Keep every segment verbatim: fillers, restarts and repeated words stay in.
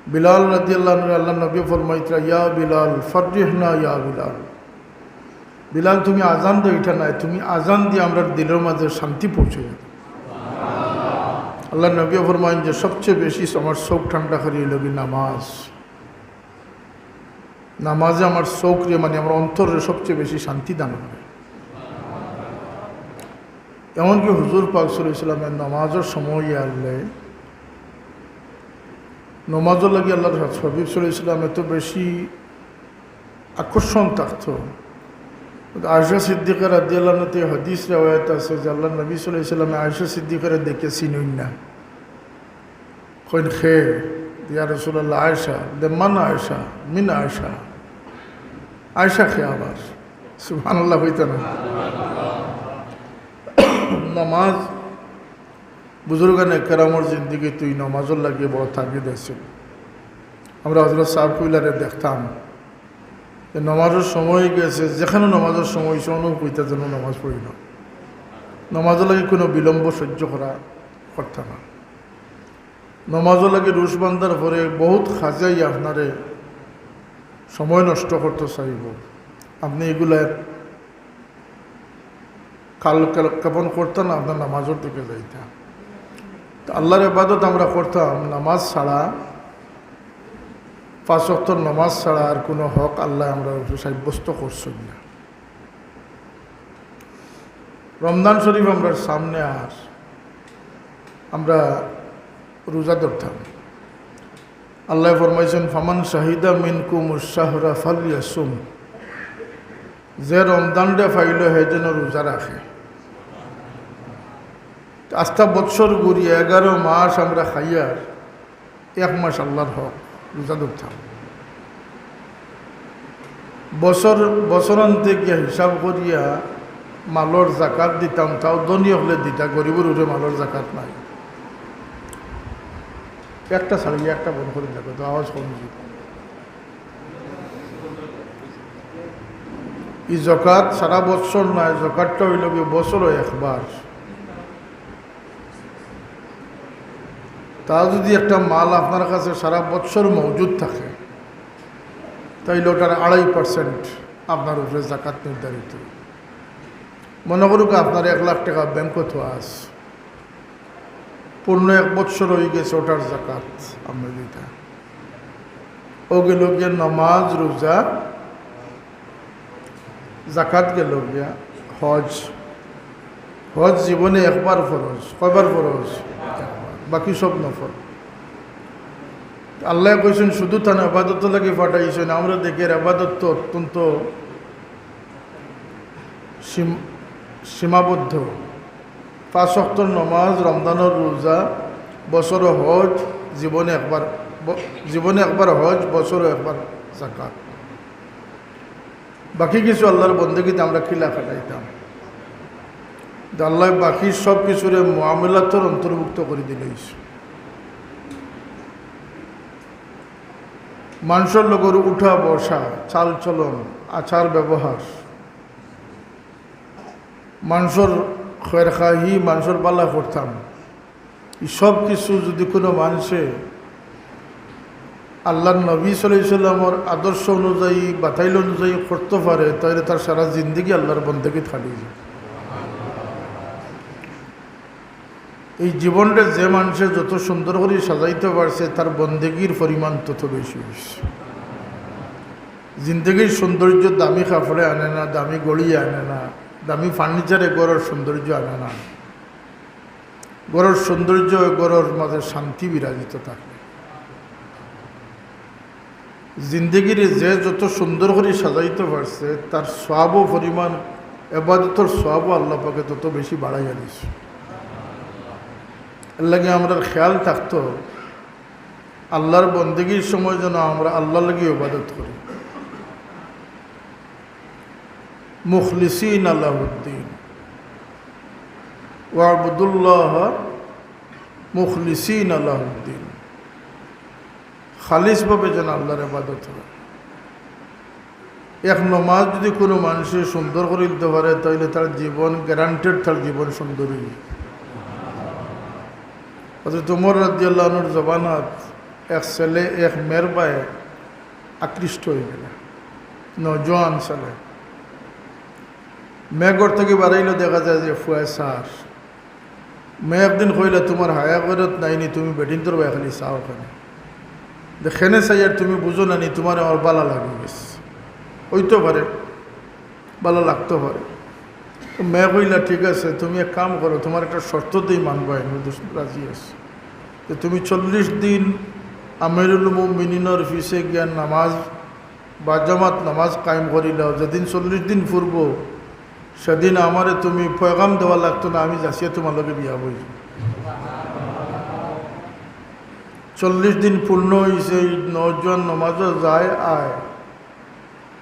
বিলাল রাদিয়াল্লাহু আনহু, আল্লাহর নবী ফরমাইতরা, "ইয়া বিলাল, ফাররিহনা ইয়া বিলাল।" বিলাল, তুমি আজান দেও, ইটা নায়, তুমি আজান দিয়া আমরার দিলর মাঝে শান্তি পৌঁছাইয়া দেও। আল্লাহর নবী ফরমাইন যে সবচেয়ে বেশি আমার চউখ ঠান্ডা করি অইলো গি নামাজ। নামাজে আমার চউখরে, মানে আমার অন্তররে সবচেয়ে বেশি শান্তি দান করে। এমনকি হুজুর পাক সাল্লাল্লাহু আলাইহি ওয়াসাল্লামে নামাজর সময় আনলে নামাজর লাগি আল্লাহর হাবিব সাল্লাল্লাহু আলাইহি ওয়াসাল্লাম এত বেশি আকর্ষণ থাকতো। আয়েশা সিদ্দিকা রাদিয়াল্লাহু আনহা তে হাদিস রেওয়ায়েত আছে যে আল্লাহর নবী সাল্লাল্লাহু আলাইহি ওয়াসাল্লামে আয়েশা সিদ্দিকারে দেখে চিনইন না। কইন, "খে, ইয়া রাসূলুল্লাহ, আয়েশা।" দে, "মান আয়েশা?" "মিন আয়েশা।" আয়েশা খে আবার? সুবহানাল্লাহ কইতা না? নামাজ, বুজুর্গানে কেরামর জিন্দেগিত ই নামাজর লাগি বড় তাগিদ আছিল। আমরা হযরত সাহেব কিবলারে দেখতাম যে নামাজর সময় গেছে, যেখানো নামাজর সময় অইছে, অনো কইতা যেন নামাজ পড়ি না, নামাজর লাগি কুনু বিলম্ব সহ্য করা করতা না। নামাজর লাগি রুশ বান্ধার পরে বহুত কাজে আপনারে সময় নষ্ট করতো চাইবো। আপনে ইগুলা কাল-, কালক্ষেপণ করতা না, আপনার নামাজর দিকে যাইতা। তো আল্লাহর ইবাদত আমরা করতাম নামাজ ছাড়া, পাঁচ ওয়াক্তর নামাজ ছাড়া আর কুনু হক আল্লায় আমরার উপরে সাব্যস্ত করছইন না। রমজান শরীফ আমরার সামনে, আর আমরা রোজা ধরতাম। আল্লায় ফরমাইছইন, "ফামান শাহিদা মিনকুমুশ শাহরা ফালইয়াসুম।" যে রমজানরে পাইলো, হে যেন রোজা রাখে। আস্তা বৎসর ঘুরিয়া এগারো মাস আমরা খাইয়ার, এক মাস আল্লাহর হক, রোজা ধরতাম। বছর, বছরান্তে গিয়া হিসাব করিয়া মালর জাকাত দিতাম, তাও ধনী অকলে দিতা, গরিবর উপরে মালর জাকাত নাই। একটা ছাড়িয়া একটা বন্ধ করি দেখো তো, আওয়াজ কম অইছে। ই জাকাত সারা বৎসর নায়, জাকাতটা অইলো গি বছরো একবার। তা যদি একটা মাল আপনার কাছে সারা বৎসর মজুদ থাকে, তাইলে ওটার আড়াই পার্সেন্ট আপনার উপরে জাকাত নির্ধারিত। মনে করুক আপনার এক লাখ টেকা ব্যাংকো থোয়া আছে, পূর্ণ এক বৎসর অইগেছে, ওটার জাকাত আপনে দিতা। ও গেল গিয়া নামাজ, রোজা, জাকাত গেল গিয়া, হজ। হজ জীবনে একবার ফরজ। কয়বার ফরজ? একবার। বাকি সব নফল। আল্লায় কইছইন, শুধু তান ইবাদতর লাগি পাঠাইছইন। আমরা দেখি এর ইবাদত তো অত্যন্ত সীম-, সীমাবদ্ধ। পাঁচ ওয়াক্তর নামাজ, রমজানর রোজা, বছরো হজ, জীবনে একবার, ব-, জীবনে একবার হজ, বছরো একবার জাকাত। বাকি কিছু আল্লাহর বন্দেগীতে আমরা কিলা খাটাইতাম? তো আল্লায় বাকি সব কিছুরে মুআমালাতর অন্তর্ভুক্ত করি দিলাইছইন। মানষর লগর উঠা বসা, চাল চলন, আচার ব্যবহার, মানষর খয়ের খাহি, মানষর বালা করতাম, ই সব কিছু যদি কুনু মানষে আল্লাহর নবী সাল্লাল্লাহু আলাইহি ওয়াসাল্লামর আদর্শ অনুযায়ী, বাতাইল অনুযায়ী করতো পারে, তাইলে তার সারা জিন্দেগি আল্লাহর বন্দেগীত কাটি যায়। এই জীবনটা যে মানষে যত সুন্দর করি সাজাইতো পারছে, তার বন্দেগীর পরিমাণ তত বেশি অইছে। জিন্দেগীর সৌন্দর্য দামি কাপড়ে আনে না, দামি ঘড়িয়ে আনে না, দামি ফার্নিচারে ঘরর সৌন্দর্য আনে না। ঘরর সৌন্দর্য, ঘরর মাঝে শান্তি বিরাজিত থাকে। জিন্দেগিরে যে যত সুন্দর করি সাজাইতো পারছে, তার সওয়াবও পরিমাণ, ইবাদতর সওয়াবও আল্লাহ পাকে তত বেশি বাড়াইয়া দিছে। এর লাগি আমরার খেয়াল থাকতো, আল্লাহর বন্দেগীর সময় যেন আমরা আল্লাহর লাগি ইবাদত করি। মুখলিসিনা লাহুদ্দিন। ওয়াবুদুল্লাহ মুখলিসিনা লাহুদ্দিন। খালিসভাবে যেন আল্লাহর ইবাদত হয়। এক নমাজ যদি কুনু মানষে সুন্দর করি দিতো পারে, তাইলে তার জীবন guaranteed, তার জীবন সুন্দর অইবো। হযরত উমর রাদিয়াল্লাহু আনহুর জমানাত এক ছেলে এক মেয়ের বায় আকৃষ্ট অইগেলা, নওজোয়ান ছেলে। মেয়ে ঘর থাকি বারাইলো, দেখা যায় যে ফুয়ায় চার। মেয়ে একদিন কইলা, "তুমার হায়া গয়রত নাই নি, তুমি বেটিন্তর বায় খালি চাও কেনে? দেখেনে চাইয়ার তুমি বুঝো না নি, তুমারে আমার বালা লাগি গেছে।" অইতো পারে, বালা লাগতো পারে। তো মেয়ে কইলা, "ঠিক আছে, তুমি এক কাম করো, তুমার একটা শর্ত দেই, মানবায় নি?" "রাজি আছি।" "তো তুমি চল্লিশ দিন আমিরুল মুমিনিনর পিছে গিয়া নামাজ বা জামাত নামাজ কায়েম করিলাও, যেদিন চল্লিশ দিন ফুরবো, সেদিন আমারে তুমি পয়গাম দেওয়া লাগতো না, আমি যাচিয়া তুমার লগে বিয়া বইছি।" চল্লিশ দিন পূর্ণ অইছে, ই নওজোয়ান নামাজো যায় আয়।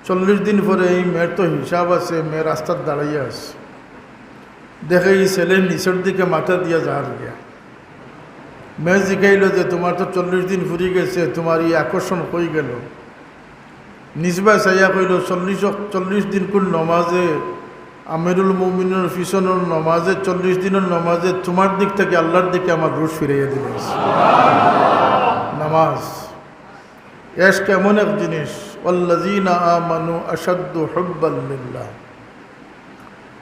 চল্লিশ দিন পরে ই মেয়ের তো হিসাব আছে, মেয়ে রাস্তাত দাঁড়াইয়া আছে। দেখে ই ছেলে নিচর দিকে মাথা দিয়া যার গিয়া। মেয়ে জিকাইলো যে, "তুমার তো চল্লিশ দিন ফুরি গেছে, তুমার ই আকর্ষণ কই গেলো?" নিচবায় চাইয়া কইলো, "চল্লিশ অক-, চল্লিশ দিন কুন নমাজে, আমিরুল মুমিনিনর পিছনর নমাজে, চল্লিশ দিনর নমাজে তুমার দিক থাকি আল্লার দিকে আমার রুশ ফিরাইয়া দিলাইছি।" নামাজ। এশক এমন এক জিনিস, "ওয়াল্লাযীনা আমানু আশাদ্দু হুব্বাল লিল্লাহ।"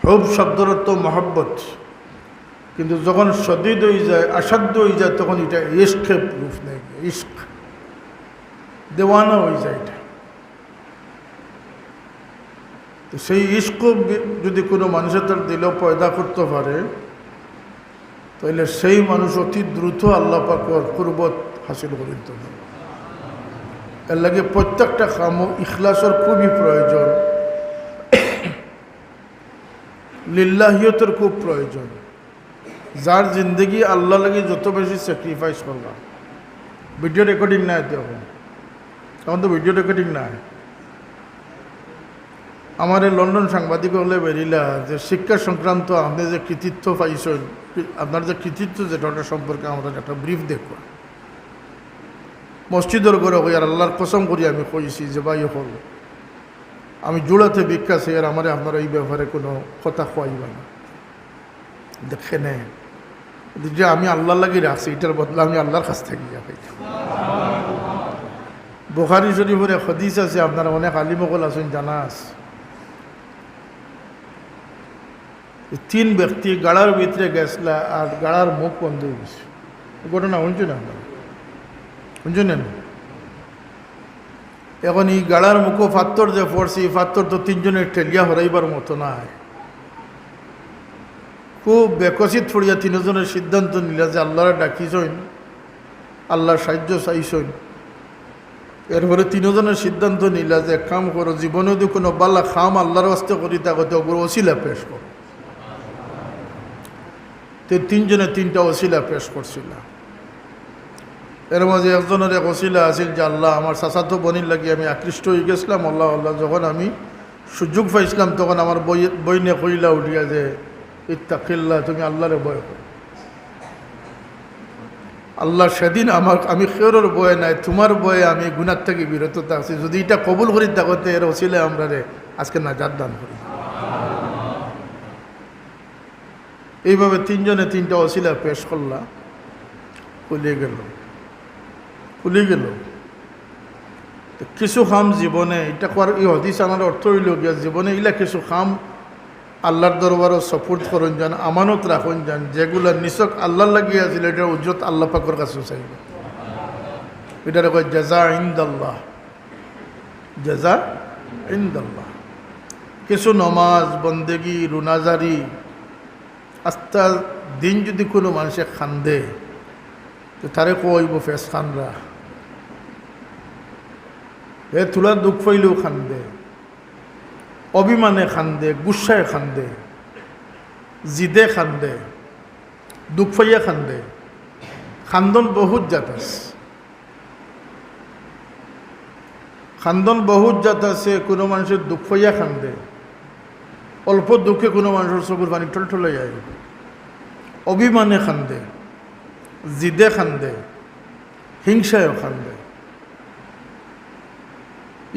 হুব শব্দর অর্থ মহব্বত, কিন্তু যখন শদীদ অইযায়, অসাধ্য অইযায়, তখন ইটা ইশকে রূপ নেয়, ইশক, দেওয়ানা অইযায় ইটা। তো সেই ইশক বি-, যদি কুনু মানুষে তার দিলো পয়দা করতো পারে, তাইলে সেই মানুষ অতি দ্রুত আল্লাহ পাকর কুরবত হাসিল করিতো পারে। এরলাগি প্রত্যেকটা কামো ইখলাসর খুবই প্রয়োজন, লিল্লাহিয়তর খুব প্রয়োজন। যার জিন্দেগি আল্লার লাগি যত বেশি sacrifice করবা, video recording নাই তো এখন, এখন তো video recording নাই। আমারে লন্ডন সাংবাদিক অকলে বেরিলা যে শিক্ষা সংক্রান্ত আপনে যে কৃতিত্ব পাইছইন, আপনার যে কৃতিত্ব যেটা, ওটা সম্পর্কে আমরা একটা brief দেখবা। মসজিদর ঘরো কইয়ার আল্লার কসম করি আমি কইছি যে, "ভাই অকল, আমি জুড়াতে ভিক্ষা চাইয়ার, আমারে আপনারা ই ব্যাপারে কুনু কথা কওয়াইবা না।" দেখেনে, যে আমি আল্লার লাগি রাখছি, ইটার বদলা আমি আল্লার কাছ থাকি ইয়া পাইতাম। বুখারী শরীফর এক হাদিস আছে, আপনারা অনেক আলিম অকল আছইন, জানা আছে। এই তিন ব্যক্তি গাড়ার ভিতরে গেছলা আর গাড়ার মুখ বন্ধ অইগেছে। ঘটনা হুনছইন আপনারা? হুনছইন না? এখন ই গাড়ার মুখো পাত্থর যে পড়ছে, ই পাত্থর তো তিনজনে ঠেলিয়া হরাইবার মতো নায়। খুব বেকসিত পড়িয়া তিনজনে সিদ্ধান্ত নিলা যে আল্লারে ডাকিছইন, আল্লার সাহায্য চাইছইন। এরপরে তিনজনে সিদ্ধান্ত নিলা যে এক কাম করো, জীবনে যদি কুনু বালা কাম আল্লার ওয়াস্তে করি থাকো, তে ওগুর ওসিলা পেশ করো। তে তিনজনে তিনটা ওসিলা পেশ করছিলা। এর মাঝে একজনর এক ওসিলা আছিল যে, "আল্লাহ, আমার চাচাতো বইনর লাগি আমি আকৃষ্ট অইগেছলাম, আল্লাহ, আল্লাহ, যখন আমি সুযোগ পাইছলাম, তখন আমার বই-, বইনে কইলা উঠিয়া যে, 'ইত্তাকিল্লাহ, তুমি আল্লারে ভয় করো। আল্লাহ, সেদিন আমার, আমি কেউরর ভয়ে নাই, তুমার ভয়ে আমি গুনার থাকি বিরত থাকছি। যদি ইটা কবুল করি থাকো, তে এর ওসিলায় আমরারে আজকে নাজাত দান করি।'" এইভাবে তিনজনে তিনটা ওসিলা পেশ করলা, খুলি গেল, খুলি গেল। তো কিছু কাম জীবনে, ইটা কর, ই হাদিস আনার অর্থ অইলো গিয়া, জীবনে ইলা কিছু কাম আল্লার দরবারো সুপুর্দ করইন যান, আমানত রাখইন যান, যেগুলা নিছক আল্লার লাগি আছিল, ইটার উজরত আল্লা পাকর কাছে চাইবা। ইটারে কয় জাযা ইনদাল্লাহ। জাযা ইনদাল্লাহ। কিছু নমাজ, বন্দেগি, রুনাজারি, আস্তা দিন যদি কুনু মানষে কান্দে, তে তারে কওয়া অইবো ফেস কান্দরা। হে থুড়া দুখ পাইলেও কান্দে, অভিমানে কান্দে, গুসায় কান্দে, জিদে কান্দে, দুখ পাইয়া কান্দে। কান্দন বহুত জাত আছে। কান্দন বহুত জাত আছে, কুনু মানষে দুখ পাইয়া কান্দে, অল্প দুখে কুনু মানষর চকুর পানি টলটলাইয়া আইবো, অভিমানে কান্দে, জিদে কান্দে, হিংসায়ও কান্দে।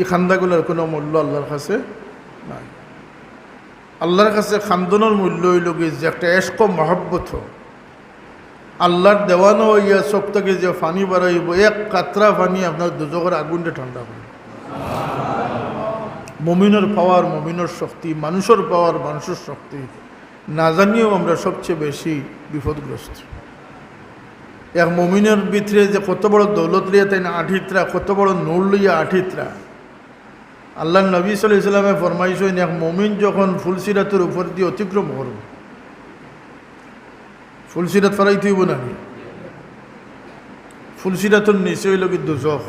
ই কান্দাগুলার কুনু মূল্য আল্লার কাছে নাই। আল্লার কাছে কান্দনর মূল্য অইলো গি যে একটা এশক মহব্বত, আল্লাহর দেওয়ানা অইয়া চোখ থাকি যে পানি বারাইবো, এক কাতরা পানি আপনার দুজখর আগুনরে ঠান্ডা করবো। মুমিনর পাওয়ার, মুমিনর শক্তি, মানুষর পাওয়ার, মানুষর শক্তি, না জানিয়াউ আমরা সবচেয়ে বেশি বিপদগ্রস্ত। এক মুমিনর ভিতরে যে কত বড় দৌলত লইয়া তাইন আটিত্রা, কত বড় নূর লইয়া আটিত্রা। আল্লাহর নবী সাল্লাল্লাহু আলাইহি ওয়াসাল্লামে ফরমাইছইন, এক মুমিন যখন ফুলসিরাতর উপর দিয়া অতিক্রম করবো, ফুলসিরাত পারাইতে অইবো না নি? ফুলসিরাতর নিচে অইলো গি দুজখ।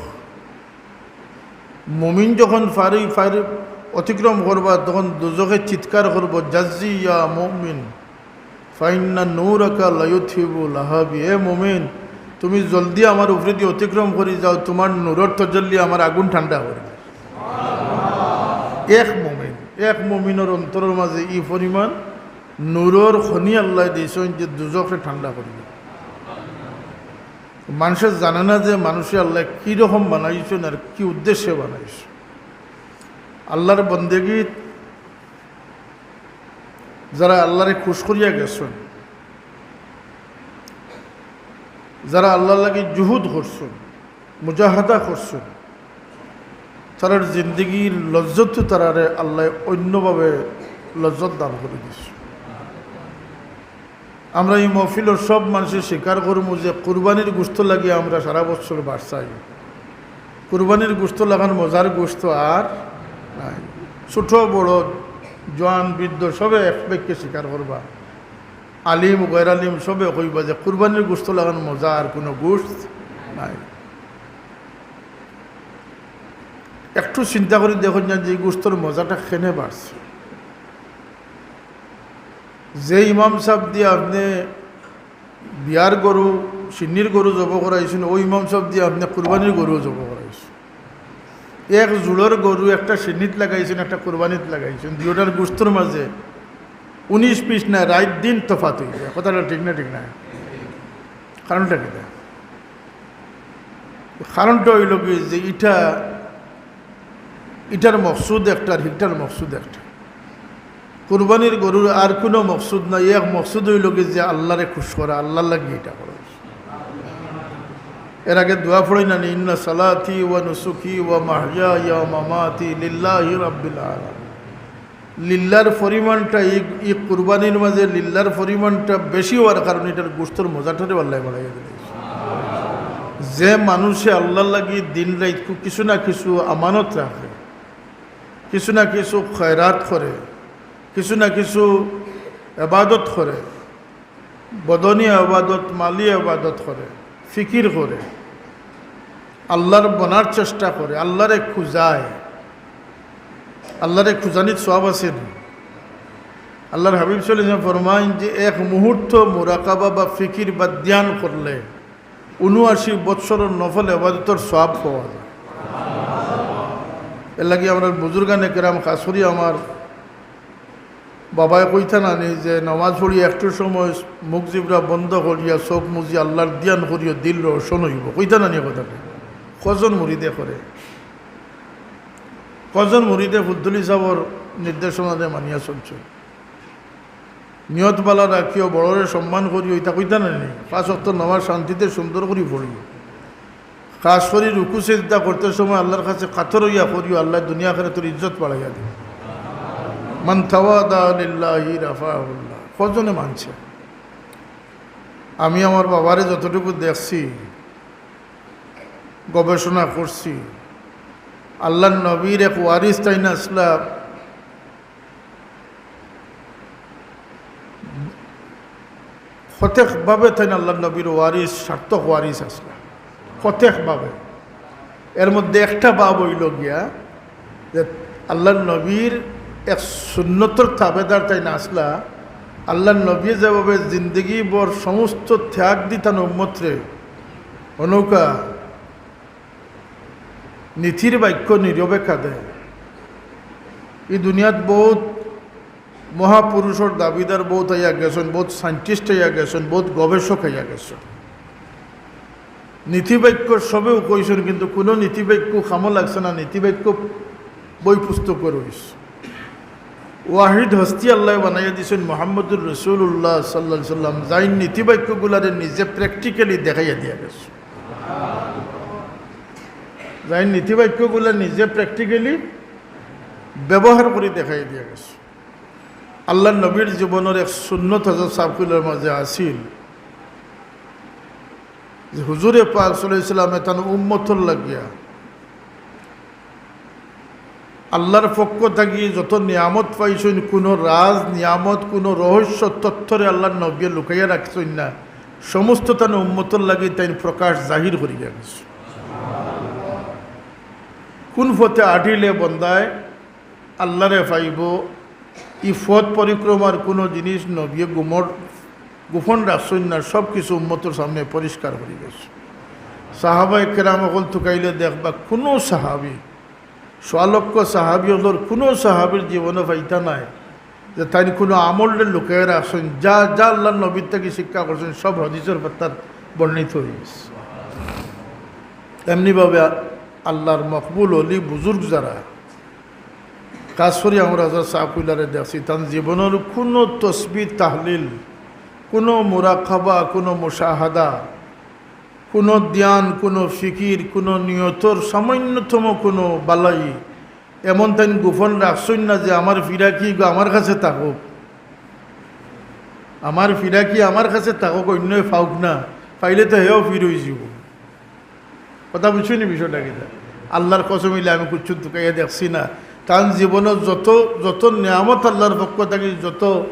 মুমিন যখন ফারি-, ফারি-, অতিক্রম করবা, তখন দুজখে চিৎকার করবো, "জাজ্জি ইয়া মুমিন, ফাইন্না নূরাকা লায়ুতফিউ লাহাবি।" এ মুমিন, তুমি জলদি আমার উপরেদি অতিক্রম করি যাও, তুমার নূরর তজল্লি আমার আগুন ঠান্ডা করি। এক মুমিন, এক মুমিনর অন্তরর মাঝে ই পরিমাণ নূরর খনি আল্লায় দিছইন যে দুজখরে ঠান্ডা করিবো। মানষে জানে না যে মানষে আল্লায় কি রকম বানাইছইন আর কি উদ্দেশ্যে বানাইছইন। আল্লাহর বন্দেগীত যারা আল্লাহরে খুশ করিয়া গেছইন, যারা আল্লাহর লাগি জুহুদ করছইন, মুজাহাদা করছইন, তারার জিন্দেগির লজ্জত তারারে আল্লায় অইন্যভাবে লজ্জত দান করি দিছইন। আমরা ই মহফিলর সব মানষে স্বীকার করমু যে কুরবানির গোস্ত লাগি আমরা সারা বছর বারছাই। কুরবানির গোস্ত লাখান মজার গোস্ত আর নাই। ছোট বড়, জোয়ান বৃদ্ধ সবে এক বাক্যে স্বীকার করবা। আলিম, গয়র আলিম সবে কইবা যে কুরবানির গোস্ত লাখান মজা আর কুনু গোস্ত নাই। একটু চিন্তা করি দেখইন না যে ই গোস্তর মজাটা কেনে বাড়ছে। যে ইমাম সাব দিয়া আপনে বিয়ার গরু, শিন্নির গরু জবো করাইছইন, অউ ইমাম সাব দিয়া আপনে কুরবানির গরু জবো করাইছইন। এক জুড়র গরু একটা শিন্নিত লাগাইছইন, একটা কুরবানিত লাগাইছইন, দুইটার গোস্তর মাঝে উনিশ বিশ না, রাইত দিন তফাত অইযায়। কথাটা ঠিক না? ঠিক না? কারণটা কিতা? কারণটা অইলো গি যে ইটা, ইটার মকসুদ একটা আর হিটার মকসুদ একটা। কুরবানির গরুর আর কুনু মকসুদ নাই, এক মকসুদ অইলো গি যে আল্লাহরে খুশ করা, আল্লাহর লাগি ইটা করা। এর আগে দোয়া পড়ি না নি, "ইন্না সালাতি ওয়া নুসুকি ওয়া মাহইয়ায়া ওয়া মামাতি লিল্লাহি রাব্বিল আলামিন।" লিল্লার পরিমাণটা ই, ই কুরবানির মাঝে লিল্লার পরিমাণটা বেশি অওয়ার কারণে ইটার গোস্তর মজাটারে আল্লায় বাড়াইয়া দিলে। যে মানষে আল্লাহর লাগি দিন রাইত কু-, কিছু না কিছু আমানত রাখে, কিছু না কিছু খয়রাত করে, কিছু না কিছু এবাদত করে, বদনি এবাদত, মালি এবাদত করে, ফিকির করে, আল্লাহর বনার চেষ্টা করে, আল্লাহরে খুজায়, আল্লাহরে খুজানিত সওয়াব আছে নি? আল্লাহর হাবিব সাল্লাল্লাহু আলাইহি ওয়াসাল্লাম ফরমাইন যে এক মুহূর্ত মুরাকাবা বা ফিকির বা ধ্যান করলে ঊনআশি বৎসরর নফল এবাদতর সওয়াব পাওয়া যায়। এর লাগি আমরার বুজুর্গানে কেরাম, খাস করি আমার বাবায় কইতা নানি যে নামাজ পড়ি একটু সময় মুখ জিবরা বন্ধ করিয়া চোখ মুজি আল্লাহর ধ্যান করিও, দিল রোশন অইবো। কইতা নানি কথাটা? কজন মুরিদে করে? কজন মুরিদে ফুলতলি সাবর নির্দেশনারে মানিয়া চলছে? নিয়ত বালা রাখিও, বড়রে সম্মান করিও, ইতা কইতা নানি? পাঁচ ওয়াক্ত নামাজ শান্তিতে সুন্দর করি পড়িও। খাস করি রুকু সেজদা করতে সময় আল্লাহর কাছে কাতর অইয়া করিও, "আল্লাহ দুনিয়া আখেরাতর ইজ্জত বাড়াইয়া দিন।" "মান তাওয়াদা লিল্লাহি রাফাহুল্লাহ।" কজনে মানছে? আমি আমার বাবারে যতটুকু দেখছি, গবেষণা করছি, আল্লাহর নবীর এক ওয়ারিস তাইন আছলা, প্রত্যেকভাবে তাইন আল্লাহর নবীর ওয়ারিস, সার্থক ওয়ারিস আছলা। প্রত্যেকভাবে। এর মধ্যে একটা বাব অইলো গিয়া যে আল্লাহর নবীর এক সুন্নতর তাবেদার তাইন আছলা। আল্লাহর নবী যেভাবে জিন্দেগি ভর সমস্ত ত্যাগ দিতা উম্মতরে, অনৌকা নীতির বাক্য নীরবে কাঁদে। ই দুনিয়াত বউত মহাপুরুষর দাবিদার বউত আইয়া গেছইন, বউত scientist আইয়া গেছইন, বউত গবেষক আইয়া গেছইন। নীতিবাক্য সবেউ কইছইন, কিন্তু কুনু নীতিবাক্য কামো লাগছে না, নীতিবাক্য বই পুস্তকো রইছে। ওয়াহিদ হস্তি আল্লায় বানাইয়া দিছইন মুহাম্মদুর রাসূলুল্লাহ সাল্লাল্লাহু আলাইহি ওয়াসাল্লাম, যাইন নীতিবাক্যগুলারে নিজে practically দেখাইয়া দিয়া গেছইন, যাইন নীতিবাক্যগুলা নিজে practically ব্যবহার করি দেখাইয়া দিয়া গেছইন। আল্লার নবীর জীবনর এক সুন্নত হজরত ছাব কিবলার মাঝে আছিল যে হুজুরে পাক সাল্লাল্লাহু আলাইহি ওয়াসাল্লামে তান উম্মতর লাগিয়া আল্লার পক্ষ থাকি যত নিয়ামত পাইছইন, কুনু রাজ নিয়ামত, কুনু রহস্য তথ্যরে আল্লার নবীয়ে লুকাইয়া রাখছইন না, সমস্ত তান উম্মতর লাগি তাইন প্রকাশ জাহির করিয়া গেছইন। কুন পথে আটিলে বন্দায় আল্লারে পাইবো, ই পথ পরিক্রমার কুনু জিনিস নবীয়ে গুমর, গোপন রাখছইন না, সব কিছু উম্মতর সামনে পরিষ্কার করি গেছইন। সাহাবায়ে কেরাম অকল তুকাইলে দেখবা, কুনু সাহাবী, সোয়া লক্ষ সাহাবী অকলর কুনু সাহাবীর জীবনে পাইতা নায় যে তাইন কুনু আমলরে লুকাইয়া রাখছইন। যা যা আল্লার নবীর থাকি শিক্ষা করছইন, সব হাদিসর পাতাত বর্ণিত অইগেছে। এমনিভাবে আল্লার মকবুল অলি বুজুর্গ যারা, খাছ করি আমরা হজরত ছাব কিবলারে দেখছি, তান জীবনর কুনু তসবিহ তাহলিল, কুনু মুরাকাবা, কুনু মুশাহাদা, কুনু ধ্যান, কুনু ফিকির, কুনু নিয়তর সামান্যতম কুনু বালাই এমন তাইন গোপন রাখছইন না যে আমার ফিরাকি গো আমার কাছে থাকউক, আমার ফিরাকি আমার কাছে থাকউক, অইন্যে পাউক না, পাইলে তো হেও ফির অইযিবো। কথা বুঝছইন নি বিষয়টা কিতা? আল্লার কসম অইলে আমি কুচ্ছু তুকাইয়া দেখছি না। তান জীবনর যত, যত নিয়ামত আল্লার পক্ষ থাকি, যত,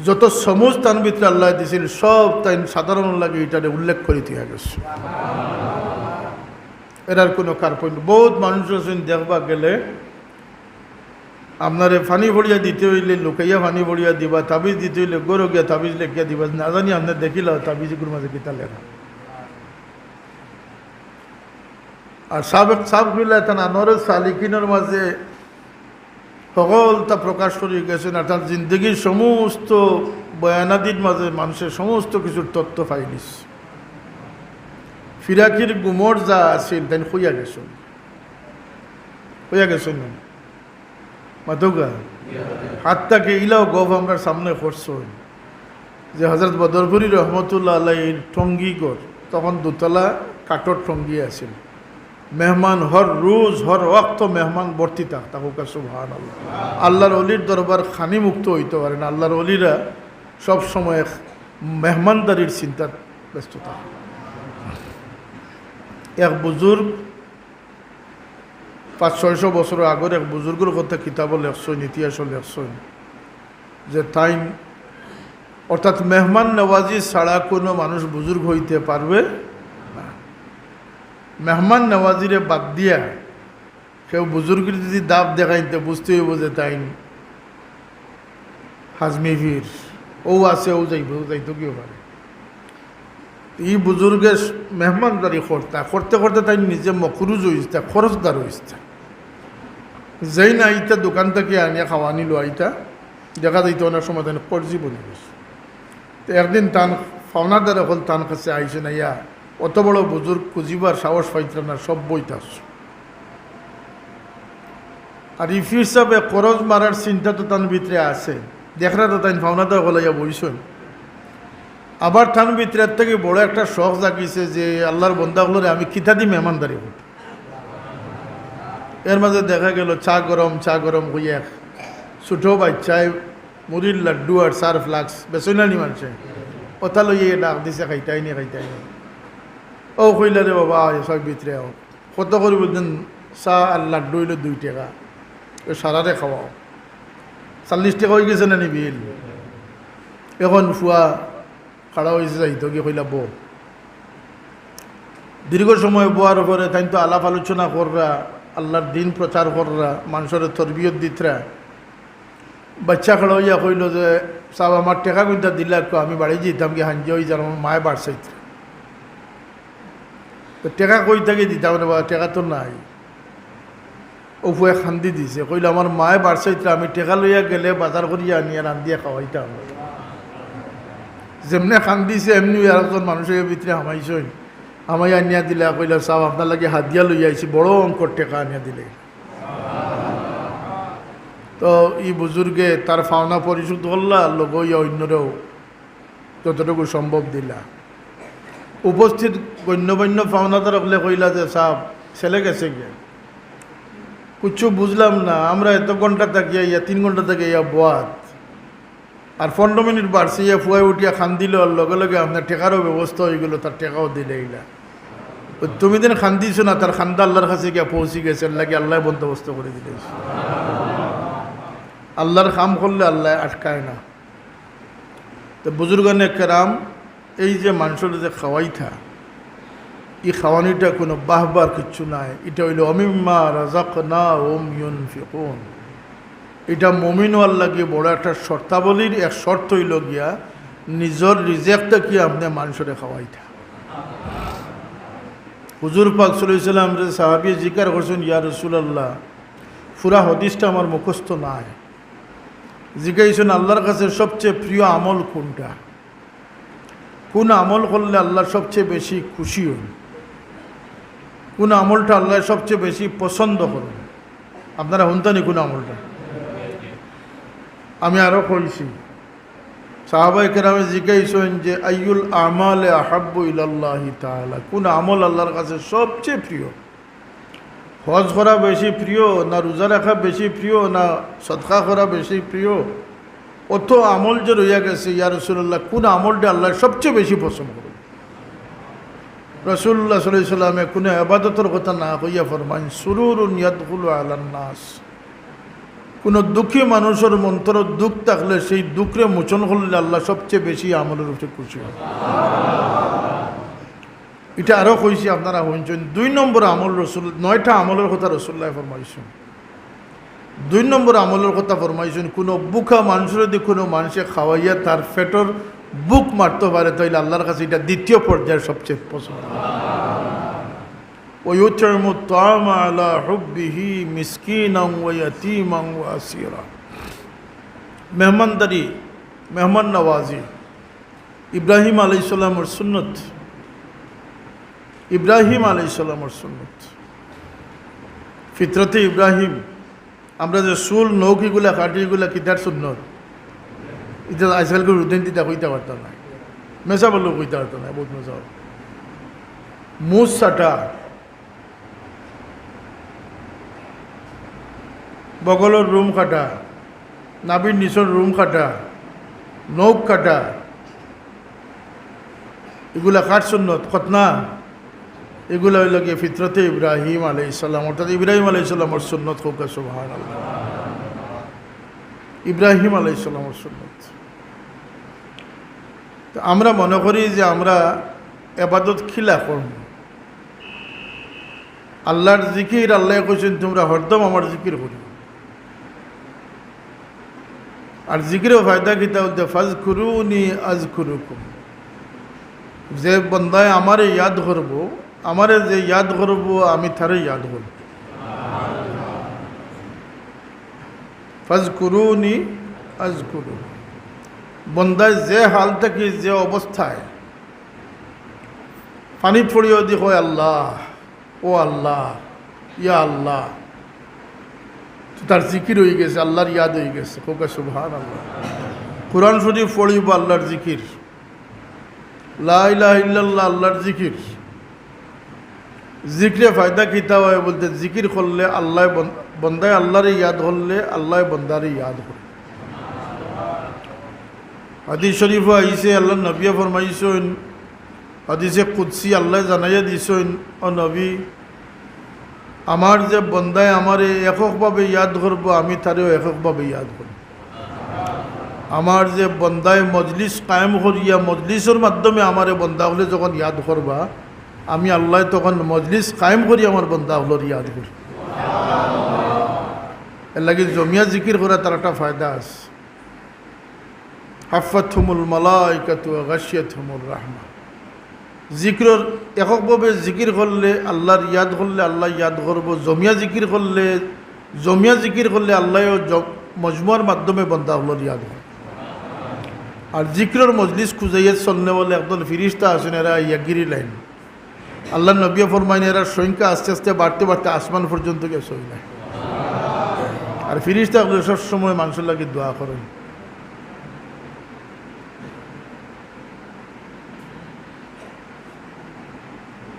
যত সমুজ তান ভিতরে আল্লায় দিছিল, সব তাইন সাধারণর লাগি ইটারে উল্লেখ করি দিয়া গেছইন। এরার কুনু কার্পণ্য। বউত মানুষ আছইন দেখবা গেলে, আপনারে পানি পড়িয়া দিতে অইলে লুকাইয়া পানি পড়িয়া দিবা, তাবিজ দিতে অইলে ঘরো গিয়া তাবিজ লেখিয়া দিবা, না জানি আপনে দেখিলা তাবিজগুর মাঝে কিতা লেখা। আর সাবেক ছাব কিবলায় তান আনোয়ারুস সালিকিনর মাঝে হকলতা প্রকাশ করি গেছইন, আর তান জিন্দেগির সমস্ত বয়ানাদির মাঝে মানষে সমস্ত কিছুর তথ্য পাইলিছে। ফিরাকির গুমর যা আছিল, তাইন কইয়া গেছইন, কইয়া গেছইন। মাতউক্কা। হাত্তা কি ইলাও গফ আমরার সামনে করছইন যে হজরত বদরপুরি রহমতুল্লাহ আলাইহির টঙ্গি ঘর, তখন দুতলা কাঠর টঙ্গি আছিল। মেহমান হর রোজ, হর ওয়াক্ত মেহমান ভর্তি থাকতা। কউক্কা সুবহানাল্লাহ। আল্লার অলির দরবার খানি মুক্ত অইতো পারে না। আল্লার অলিরা সব সময় মেহমানদারির চিন্তাত ব্যস্ত থাকতা। এক বুজুর্গ পাঁচ ছয়শো বছর আগর এক বুজুর্গর কথা কিতাবো লেখছইন, ইতিহাসো লেখছইন যে তাইন, অর্থাৎ মেহমান নওয়াজি ছাড়া কুনু মানুষ বুজুর্গ অইতে পারবে না। মেহমান নওয়াজিরে বাদ দিয়া কেউ বুজুর্গরে যুদি দাব দেখাইন, তে বুঝতে অইবো যে তাইন হাজমি পীর, অউ আছে, অউ যাইবো, অউ যাইতো কিও পারে। ই বুজুর্গে মেহমানদারি করতা, করতে করতে তাইন নিজে মকরুজ অইছতা, খরচদার অইছতা। যেইন আইতা দোকান থাকি আনিয়া খাওয়ানি লইয়া আইতা, দেখা যাইতো অনেক সময় তাইন কর্জি বনি গেছে। তে একদিন তান পাওনাদার অকল তান কাছে আইছইন, আইয়া অত বড় বুজুর্গ খুঁজিবার সাহস পাইতরা না, সব বইতা আছে। আর ই পীর সাবে খরচ মারার চিন্তা তো তান ভিতরে আছে, দেখরা তো তাইন পাওনাদার অকল আইয়া বইছইন। আবার তান ভিতরে থাকি বড় একটা শখ জাগিছে যে আল্লার বন্দা অকলরে আমি কিতাদি মেহমানদারি করতাম। এর মাঝে দেখা গেল চা গরম, চা গরম কইয়া এক ছোট বাইচ্চায় মুড়ির লাড্ডু আর চার ফ্লাক্স বেচইন না নি মানষে, অতা লইয়া ডাক দিছে, "খাইতায় নি, খাইতায় নি?" অউ কইলা, "রে বাবা, আও, সব ভিতরে আও।" কত করি বুঝছইন, চা আর লাড্ডু অইলো দুই টেকা, অউ সারারে খাওয়াও। চল্লিশ টেকা অইগেছে না নি বিল? অখন ফুয়া খাড়া অইছে যাইতো গি, কইলা, "বও।" দীর্ঘ সময় বওয়ার পরে তাইন তো আলাপ আলোচনা কররা, আল্লার দ্বীন প্রচার কররা, মানষরে তরবিয়ত দিতরা। বাইচ্চা খাড়া অইয়া কইলো যে, "সাব, আমার টেকা কুনটা দিলা একটু, আমি বাড়ি যাইতাম গি, হাঞ্জা অই যার, আমার মায়ে বাড় চাইতরা।" তো টেকা কই থাকি দিতাম রে বাবা, টেকা তো নাই। অউ ফুয়ায় কান্দি দিছে, কইলো, "আমার মায়ে বাড় চাইতরা, আমি টেকা লইয়া গেলে বাজার করিয়া আনিয়া রান্দিয়া খাওয়াইতাম।" যেমনে কান্দিছে, এমনে আরকজন মানুষ অইয়া ভিতরে হামাইছইন, হামাইয়া আনিয়া দিলা, কইলা, "সাব, আপনার লাগি হাদিয়া লইয়া আইছি, বড় অঙ্কর টেকা আনিয়া দিলে।" তো ই বুজুর্গে তার পাওনা পরিশোধ করলা, লগে অইয়া অইন্যরেও যতটুকু সম্ভব দিলা। উপস্থিত গণ্যমান্য পাওনাদার অকলে কইলা যে, "সাব, ছেলে গেছে গিয়া, কিচ্ছু বুঝলাম না, আমরা এত ঘন্টা থাকি আইয়া, তিন ঘন্টা থাকি আইয়া বওয়াত, আর পনেরো মিনিট বাড়ছে, ইয়া ফুয়ায় উঠিয়া কান্দিল, আর লগে লগে আপনার টেকারও ব্যবস্থা অইগেল, তার টেকাও দিলাইলা।" তো তুমি যেন কান্দিছো না, তার কান্দা আল্লাহর কাছে গিয়া পৌঁছি গেছে, এর লাগি আল্লায় বন্দোবস্ত করি দিলাইছে। আল্লাহর কাম করলে আল্লায় আটকায় না। তো বুজুর্গানে কেরাম, এই যে মানষরে যে খাওয়াইতা, ই খাওয়ানিটা কুনু বাহবার কিচ্ছু নায়, ইটা অইলো "ওমিম্মা রাযাকনাহুম ইউনফিকুন।" ইটা মুমিন অওয়ার লাগি বড় একটা শর্তাবলীর এক শর্ত অইলো গিয়া নিজর রিজেক থাকি আপনে মানষরে খাওয়াইতা। হুজুর পাক সাল্লাল্লাহু আলাইহি ওয়াসাল্লামরে সাহাবীয়ে জিকার করছইন, "ইয়া রাসূলুল্লাহ, পুরা হাদিসটা আমার মুখস্থ নাই।" জিকাইছইন, "আল্লাহর কাছে সবচেয়ে প্রিয় আমল কুনটা? কুন আমল করলে আল্লাহ সবচেয়ে বেশি খুশি অইন? কুন আমলটা আল্লাহ সবচেয়ে বেশি পছন্দ করইন?" আপনারা হুনতা নি কুন আমলটা? আমি আরো কইছি, সাহাবায়ে কেরামে জিকাইছইন যে, "আইয়ুল আমালে আহাব্বু ইলাল্লাহি তাআলা?" কুন আমল আল্লাহর কাছে সবচেয়ে প্রিয়? হজ করা বেশি প্রিয়, না রোজা রাখা বেশি প্রিয়, না সদকা করা বেশি প্রিয়? অত আমল যে রইয়া গেছে, ইয়া রাসূলুল্লাহ, কুন আমলটা আল্লাহ সবচেয়ে বেশি পছন্দ করইন? রাসূলুল্লাহ সাল্লাল্লাহু আলাইহি ওয়াসাল্লামে কুনু ইবাদতর কথা না কইয়া ফরমাইন, "সুরুরুন ইয়াদখুলু আলান নাস।" কুনু দুঃখী মানষর অন্তরো দুঃখ থাকলে সেই দুঃখরে মোচন করলে আল্লাহ সবচেয়ে বেশি আমলর উপরে খুশি অইন। ইটা আরো কইছি, আপনারা হুনছইন। দুই নম্বর আমল রসুল, নয়টা আমলর কথা রসুলুল্লায় ফরমাইছইন। দুই নম্বর আমলর কথা ফরমাইছইন, কুনু ভুকা মানষরে যদি কুনু মানষে খাওয়াইয়া তার পেটর ভুক মারতো পারে, তাইলে আল্লাহর কাছে ইটা দ্বিতীয় পর্যায়র সবচেয়ে পছন্দ। "ওয়া ইউতইমুত তাআমা আলা হুব্বিহি মিসকিনান ওয়া ইয়াতীমান ওয়া আসীরা।" মেহমানদারি, মেহমান নওয়াজি, ইব্রাহিম আলাইহিস সালামর সুন্নত। ইব্রাহিম আলাইহিস সালামর সুন্নত। ফিতরতে ইব্রাহিম, আমরা যে চুল, নখ ইগুলা কাটি, ইগুলা কিতার সুন্নত? ইতা আজকালকার রুদিন দিতা কইতা পারতা না, মেসা বললেও কইতা পারতা না, বহুত মেসা। মুছ ছাটা, বগলর রুম কাটা, নাভির নিচর রুম কাটা, নখ কাটা, ইগুলা কার সুন্নত? খতনা। ইগুলা অইলো গিয়া ফিতরতে ইব্রাহিম আলাইহিস সালাম, অর্থাৎ ইব্রাহিম আলাইহিস সালামর সুন্নত। কউক্কা সুবহানাল্লাহ। ইব্রাহিম আলাইহিস সালামর সুন্নত। তো আমরা মনে করি যে আমরা এবাদত কিলা করমু। আল্লাহর জিকির, আল্লায় কইছইন, "তুমরা হরদম আমার জিকির করিও।" আর জিকিরর ফায়দা কিতা বলতে, "ফাজকুরুনি আজকুরুকুম।" যে বন্দায় আমারে ইয়াদ করবো, আমারে যে ইয়াদ করবো, আমি তারে ইয়াদ করবো। "ফাজকুরুনি আজকুরুকুম।" বন্দায় যে হাল থাকি, যে অবস্থায়, পানি পড়িও দি কয়, "আল্লাহ, ও আল্লাহ, ইয়া আল্লাহ।" তো তার জিকির অইগেছে, আল্লাহর ইয়াদ অইগেছে। কউক্কা সুবহানাল্লাহ। কোরআন শরীফ পড়িবো, আল্লাহর জিকির। লা ইলাহা ইল্লাল্লাহ, আল্লাহর জিকির। জিকিরে ফায়দা কিতা অয় বলতে, জিকির করলে আল্লায় বন-, বন্দায় আল্লাহরে ইয়াদ করলে আল্লায় বন্দারে ইয়াদ করে। হাদিস শরীফো আইছে, আল্লাহর নবিয়ে ফরমাইছইন, হাদিসে কুদসি আল্লায় জানাইয়া দিছইন, "ও নবী, আমার যে বন্দায় আমারে এককভাবে ইয়াদ করবো, আমি তারেও এককভাবে ইয়াদ করবো।" আমার যে বন্দায় মজলিস কায়েম করিয়া, মজলিসর মাধ্যমে আমারে বন্দা অকলে যখন ইয়াদ করবা, আমি আল্লায় তখন মজলিস কায়েম করি আমার বন্দা অকলর ইয়াদ করি। এর লাগি জমিয়া জিকির করার তার একটা ফায়দা আছে। হাফফাতহুমুল মালাইকাতু ওয়া গাশিয়াতহুমুর রাহমা। জিকিরর এককভাবে জিকির করলে আল্লাহর ইয়াদ করলে আল্লায় ইয়াদ করবো, জমিয়া জিকির করলে, জমিয়া জিকির করলে আল্লায়ও জ-, মজমুয়ার মাধ্যমে বন্দা অকলর ইয়াদ করবো। আর জিকিরর মজলিস খুজাইয়া চলনেওয়ালা একদল ফিরিস্তা আছইন, এরা আইয়া গিরিলাইন। আল্লাহর নবিয়ে ফরমাইন, এরার সংখ্যা আস্তে আস্তে বাড়তে বাড়তে আসমান পর্যন্ত গেছে অইলা। আর ফিরিস্তা অকলে সব সময় মানষর লাগি দোয়া করইন।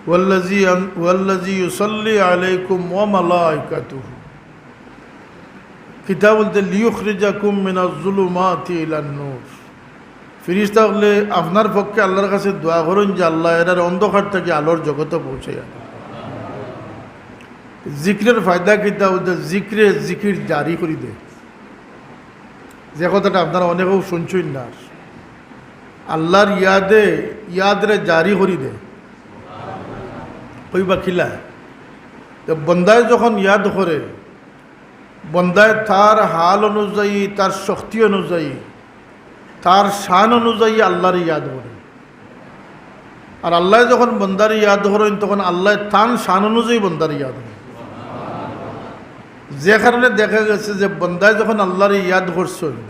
والذي أن-، والذي يصلي عليكم وملائكته। কিতা বলতে, ليخرجكم من الظلمات إلى النور। ফিরিস্তা অকলে আপনার পক্ষে আল্লার কাছে দোয়া করইন যে, "আল্লাহ, এরারে অন্ধকার থাকি আলোর জগতো পৌঁছাইয়া দেও।" জিকিরর ফায়দা কিতা বলতে, জিকিরে জিকির জারি করি দেয়। যে কথাটা আপনারা অনেকেউ শুনছইন না, আল্লার ইয়াদে ইয়াদরে জারি করি দেয়। কইবা কিলা? তো বন্দায় যখন ইয়াদ করে, বন্দায় তার হাল অনুযায়ী, তার শক্তি অনুযায়ী, তার শান অনুযায়ী আল্লারে ইয়াদ করে। আর আল্লায় যখন বন্দারে ইয়াদ করইন, তখন আল্লায় তান শান অনুযায়ী বন্দারে ইয়াদ করইন। যে কারণে দেখা গেছে যে বন্দায় যখন আল্লারে ইয়াদ করছইন,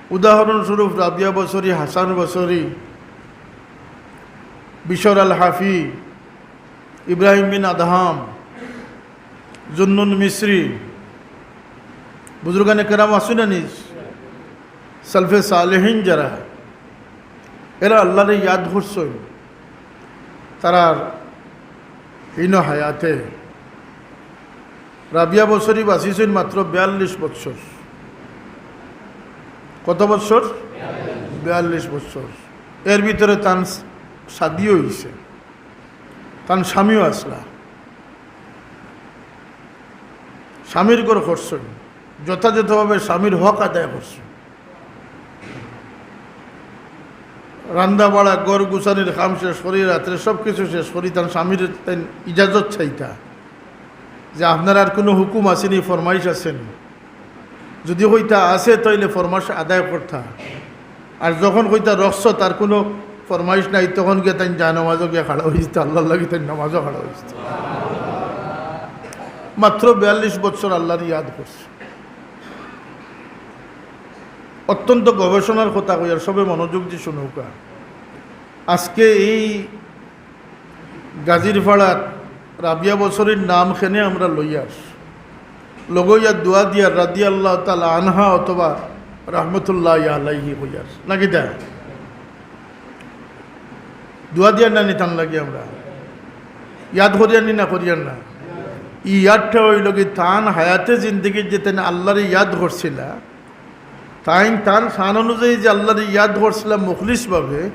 উদাহরণস্বরূপ রাবিয়া বসরি, হাসান বসরি, বিশর আল হাফি, ইব্রাহিম বিন আদহাম, জুন্নুন মিসরি, বুজুর্গানে কেরাম আছইন না নি, সালফে সালেহিন যারা, এরা আল্লারে ইয়াদ করছইন তারার হীন হায়াতে। রাবিয়া বসরি বাঁচিছইন মাত্র বিয়াল্লিশ বৎসর। কত বৎসর? বিয়াল্লিশ বৎসর। এর ভিতরে তান শাদিও অইছে, তান স্বামীও আছলা। স্বামীর ঘর করছইন, যথাযথভাবে স্বামীর হক আদায় করছইন। রান্দা বাড়া, ঘর গুছানির কাম শেষ করি, রাত্রে সব কিছু শেষ করি, তান স্বামীর তাইন ইজাজত চাইতা যে, "আপনার আর কুনু হুকুম আছে নি, ফরমাইশ আছে নি?" যদি কইতা আছে, তাইলে ফরমাইশ আদায় করতা। আর যখন কইতা রুখসত, তার কুনু ফরমাইশ নাই, তখন গিয়া তাইন জায়নামাজো গিয়া খাড়া অইযিতা, আল্লার লাগি তাইন নামাজো খাড়া অইযিতা। মাত্র বিয়াল্লিশ বৎসর আল্লারে ইয়াদ করছে। অত্যন্ত গবেষণার কথা কইয়ার, সবে মনোযোগ দি শুনউক্কা। আজকে এই গাজীরপাড়াত রাবিয়া বসরির নাম কেনে আমরা লইয়ার, লগইয়া দোয়া দিয়ার রাদিয়াল্লাহু তাআলা আনহা অথবা রহমতুল্লাহি আলাইহি কইয়ার, না কিতা? দোয়া দিয়ার না নি তান লাগি আমরা ইয়াদ করিয়ার নি না করিয়ার না? ই ইয়াদটা অইলো কি, তান হায়াতে জিন্দেগিত যে তাইন আল্লারে ইয়াদ করছিলা, তাইন তান শান অনুযায়ী যে আল্লারে ইয়াদ করছিলা মুখলিসভাবে,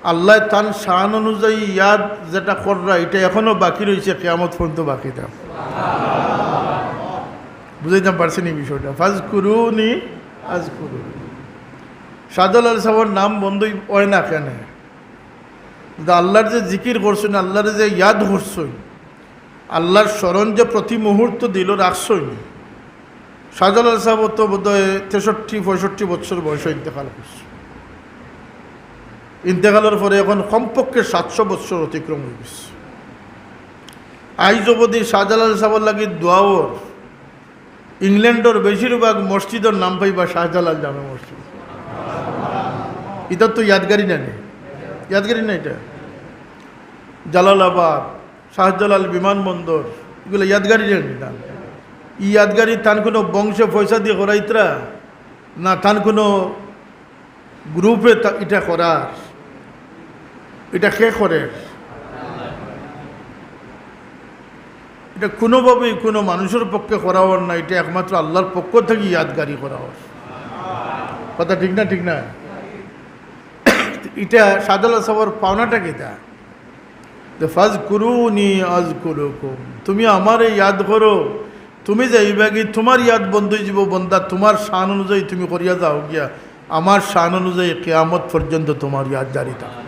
আল্লায় তান শান অনুযায়ী ইয়াদ যেটা কররা, ইটা এখনো বাকি রইছে, কিয়ামত পর্যন্ত বাকি থাকবো। বুঝাইতাম পারছি নি বিষয়টা? ফাজকুরুনি আজকুরুকুম। শাহজালাল সাবর নাম বন্ধই অয় না কেনে? কিন্তু আল্লার যে জিকির করছইন, আল্লারে যে ইয়াদ করছইন, আল্লার স্মরণ যে প্রতি মুহূর্ত দিলো রাখছইন। শাহজালাল সাব তো বোধহয় তেষট্টি পঁয়ষট্টি বৎসর বয়সে ইন্তেকাল করছে। ইন্তেকালর পরে এখন কমপক্ষে সাতশো বৎসর অতিক্রম অইগেছে। আইজ অবধি শাহজালাল সাবর লাগি দোয়া অর। ইংল্যান্ডর বেশিরভাগ মসজিদর নাম পাইবা শাহজালাল জামে মসজিদ। ইটা তো ইয়াদগারি না নি? ইয়াদগারি না ইটা? জালালাবাদ, শাহজালাল বিমানবন্দর, ইগুলা ইয়াদগারি না নি? ই ইয়াদগারি তান কুনু বংশে পয়সা দিয়া করাইতরা, না তান কুনু গ্রুপে তা-, ইটা করার, ইটা কে করের? ইটা কুনুভাবেই কুনু মানুষর পক্ষে করা অর না, ইটা একমাত্র আল্লার পক্ষ থাকি ইয়াদগারি করা অর। কথা ঠিক না? ঠিক না? ইটা শাহজালাল সাবর পাওনাটা কিতা? যে, "ফাজকুরুনি আজকুরুকুম", তুমি আমারে ইয়াদ করো, তুমি যাইবাগি, তুমার ইয়াদ বন্ধ অইযিবো, বন্দা, তুমার শান অনুযায়ী তুমি করিয়া যাওগিয়া, আমার শান অনুযায়ী কিয়ামত পর্যন্ত তুমার ইয়াদ জারি থাকবো।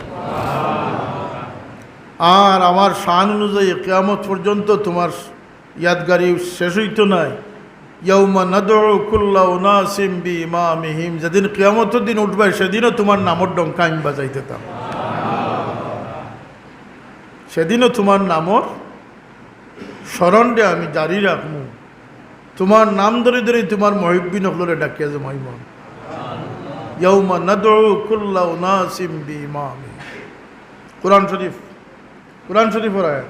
আর আমার শান অনুযায়ী কিয়ামত পর্যন্ত তুমার ইয়াদগারি শেষ অইতো নায়। ইয়াউমা নাদউ কুল্লা উনাসিম বিইমামিহিম, যেদিন কিয়ামতর দিন উঠবায়, সেদিনও তুমার নামর ডঙ্কা আমি বাজাইতে থাকমু। সেদিনও তুমার নামর স্মরণরে আমি জারি রাখমু। তুমার নাম ধরি ধরি তুমার মুহিব্বিন অকলরে ডাকিয়া জমাইমু। ইয়াউমা নাদউ কুল্লা উনাসিম বিইমামিহিম। কোরআন শরীফ, কোরআন শরীফর আয়াত।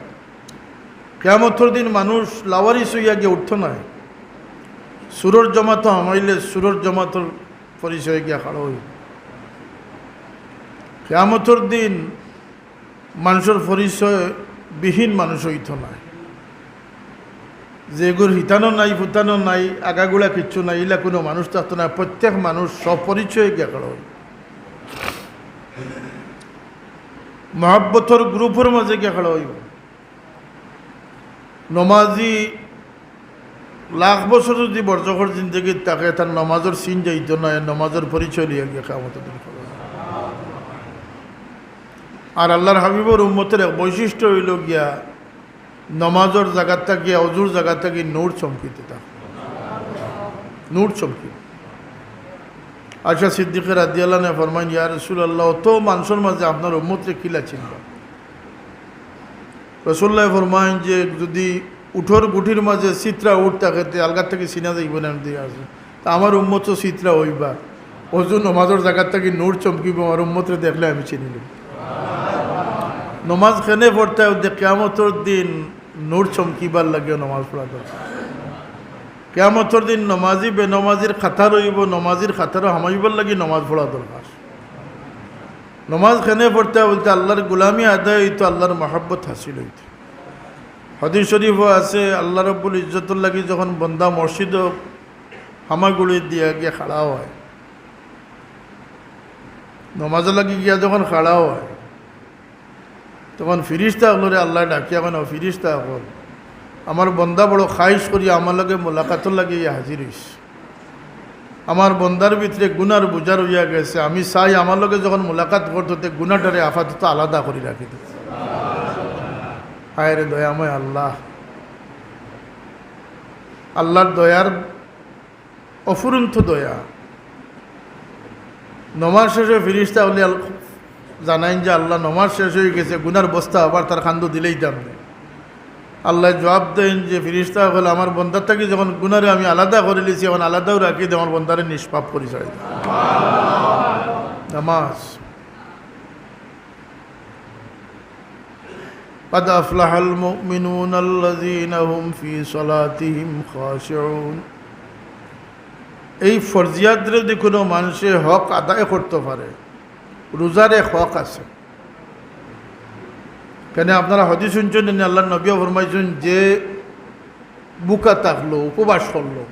কিয়ামতর দিন মানুষ লাওয়ারিস অইয়া গিয়া উঠতো নায়। চুরর জমাতো হামাইলে চুরর জমাতর পরিচয়ে গিয়া খাড়া অইবো। কিয়ামতর দিন মানষর পরিচয় বিহীন মানুষ অইতো নায়। যেগুর হিতানো নাই, ফুতানো নাই, আগাগুড়া কিচ্ছু নাই, ইলা কুনু মানুষ থাকতো নায়। প্রত্যেক মানুষ স্বপরিচয়ে গিয়া খাড়া অইবো। মহব্বতর গ্রুপর মাঝে গিয়া খাড়া অইবো। নমাজি লাখ বছর যুদি বরজখর জিন্দেগিত থাকে, তার নমাজর চিন যাইতো নায়, নমাজর পরিচয় লইয়া গিয়া কিয়ামতর দিন খাড়া অইবো। আর আল্লার হাবিবর উম্মতর এক বৈশিষ্ট্য অইলো গিয়া, নমাজর জাগাত থাকি, অজুর জাগাত থাকি নূর চমকিতে থাকে, নূর চমকিতে। আয়েশা সিদ্দিকা রাদিয়াল্লাহু আনহা ফরমাইন, "ইয়া রাসূলুল্লাহ, অত মানষর মাঝে আপনার উম্মতরে কিলা চিনবা?" রাসূলুল্লায় ফরমাইন যে, "যুদি উটর গুটির মাঝে চিত্রা উট থাকে, তে আলগার থাকি চিনা যাইবো না, এমনে আছে। তা আমার উম্মত তো চিত্রা অইবা। অজু নমাজর জাগাত থাকি নূর চমকিবো, আমার উম্মতরে দেখলে আমি চিনিলিমু।" নমাজ কেনে পড়তায় অইলে কিয়ামতর দিন নূর চমকিবার লাগিও নমাজ পড়া দরকার। কিয়ামতর দিন নমাজি বেনমাজির কাতার অইবো, নমাজির কাতারো হামাইবার লাগি নমাজ পড়া দরকার। নমাজ কেনে পড়তায় অইলে আল্লার গুলামি আদায় অইতো, আল্লার মহব্বত হাসিল অইতো। হাদিস শরীফো আছে, আল্লা রব্বুল ইজ্জতর লাগি যখন বন্দা মসজিদো হামাগুড়ি দিয়া গিয়া খাড়া অয়, নমাজর লাগি গিয়া যখন খাড়া অয়, তখন ফিরিস্তা অকলরে আল্লায় ডাকিয়া কইন, "ও ফিরিস্তা অকল, আমার বন্দা বড় খাইশ করিয়া আমার লগে মোলাকাতর লাগি আইয়া হাজির অইছে। আমার বন্দার ভিতরে গুনার বুঝা রইয়া গেছে। আমি চাই আমার লগে যখন মোলাকাত করতো, তে গুনাটারে আপাতত আলাদা করি রাখি দিতে।" হায় রে দয়াময় আল্লা, আল্লার দয়ার অফুরন্ত দয়া। নমাজ শেষে ফিরিস্তা অকলে আল-, জানাইন যে, "আল্লা, নমাজ শেষ অইগেছে, গুনার বস্তা আবার তার কান্দো দিলাইতাম নে।" আল্লায় জুয়াব দেইন যে, "ফিরিস্তা অকল, আমার বন্দার থাকি যখন গুনারে আমি আলাদা করিলিছি, অখন আলাদাউ রাখি দেও, আমার বন্দারে নিষ্পাপ করি ছাড়ি দেও।" নমাজ। قد أفلح المؤمنون الذين هم في صلاتهم خاشعون। এই ফরজিয়াতরে যদি কুনু মানষে হক আদায় করতো পারে, রোজার এক হক আছে। কেনে আপনারা হাদিস হুনছইন নি, আল্লার নবীয়ে ফরমাইছইন যে ভুকা থাকলো, উপবাস করলো,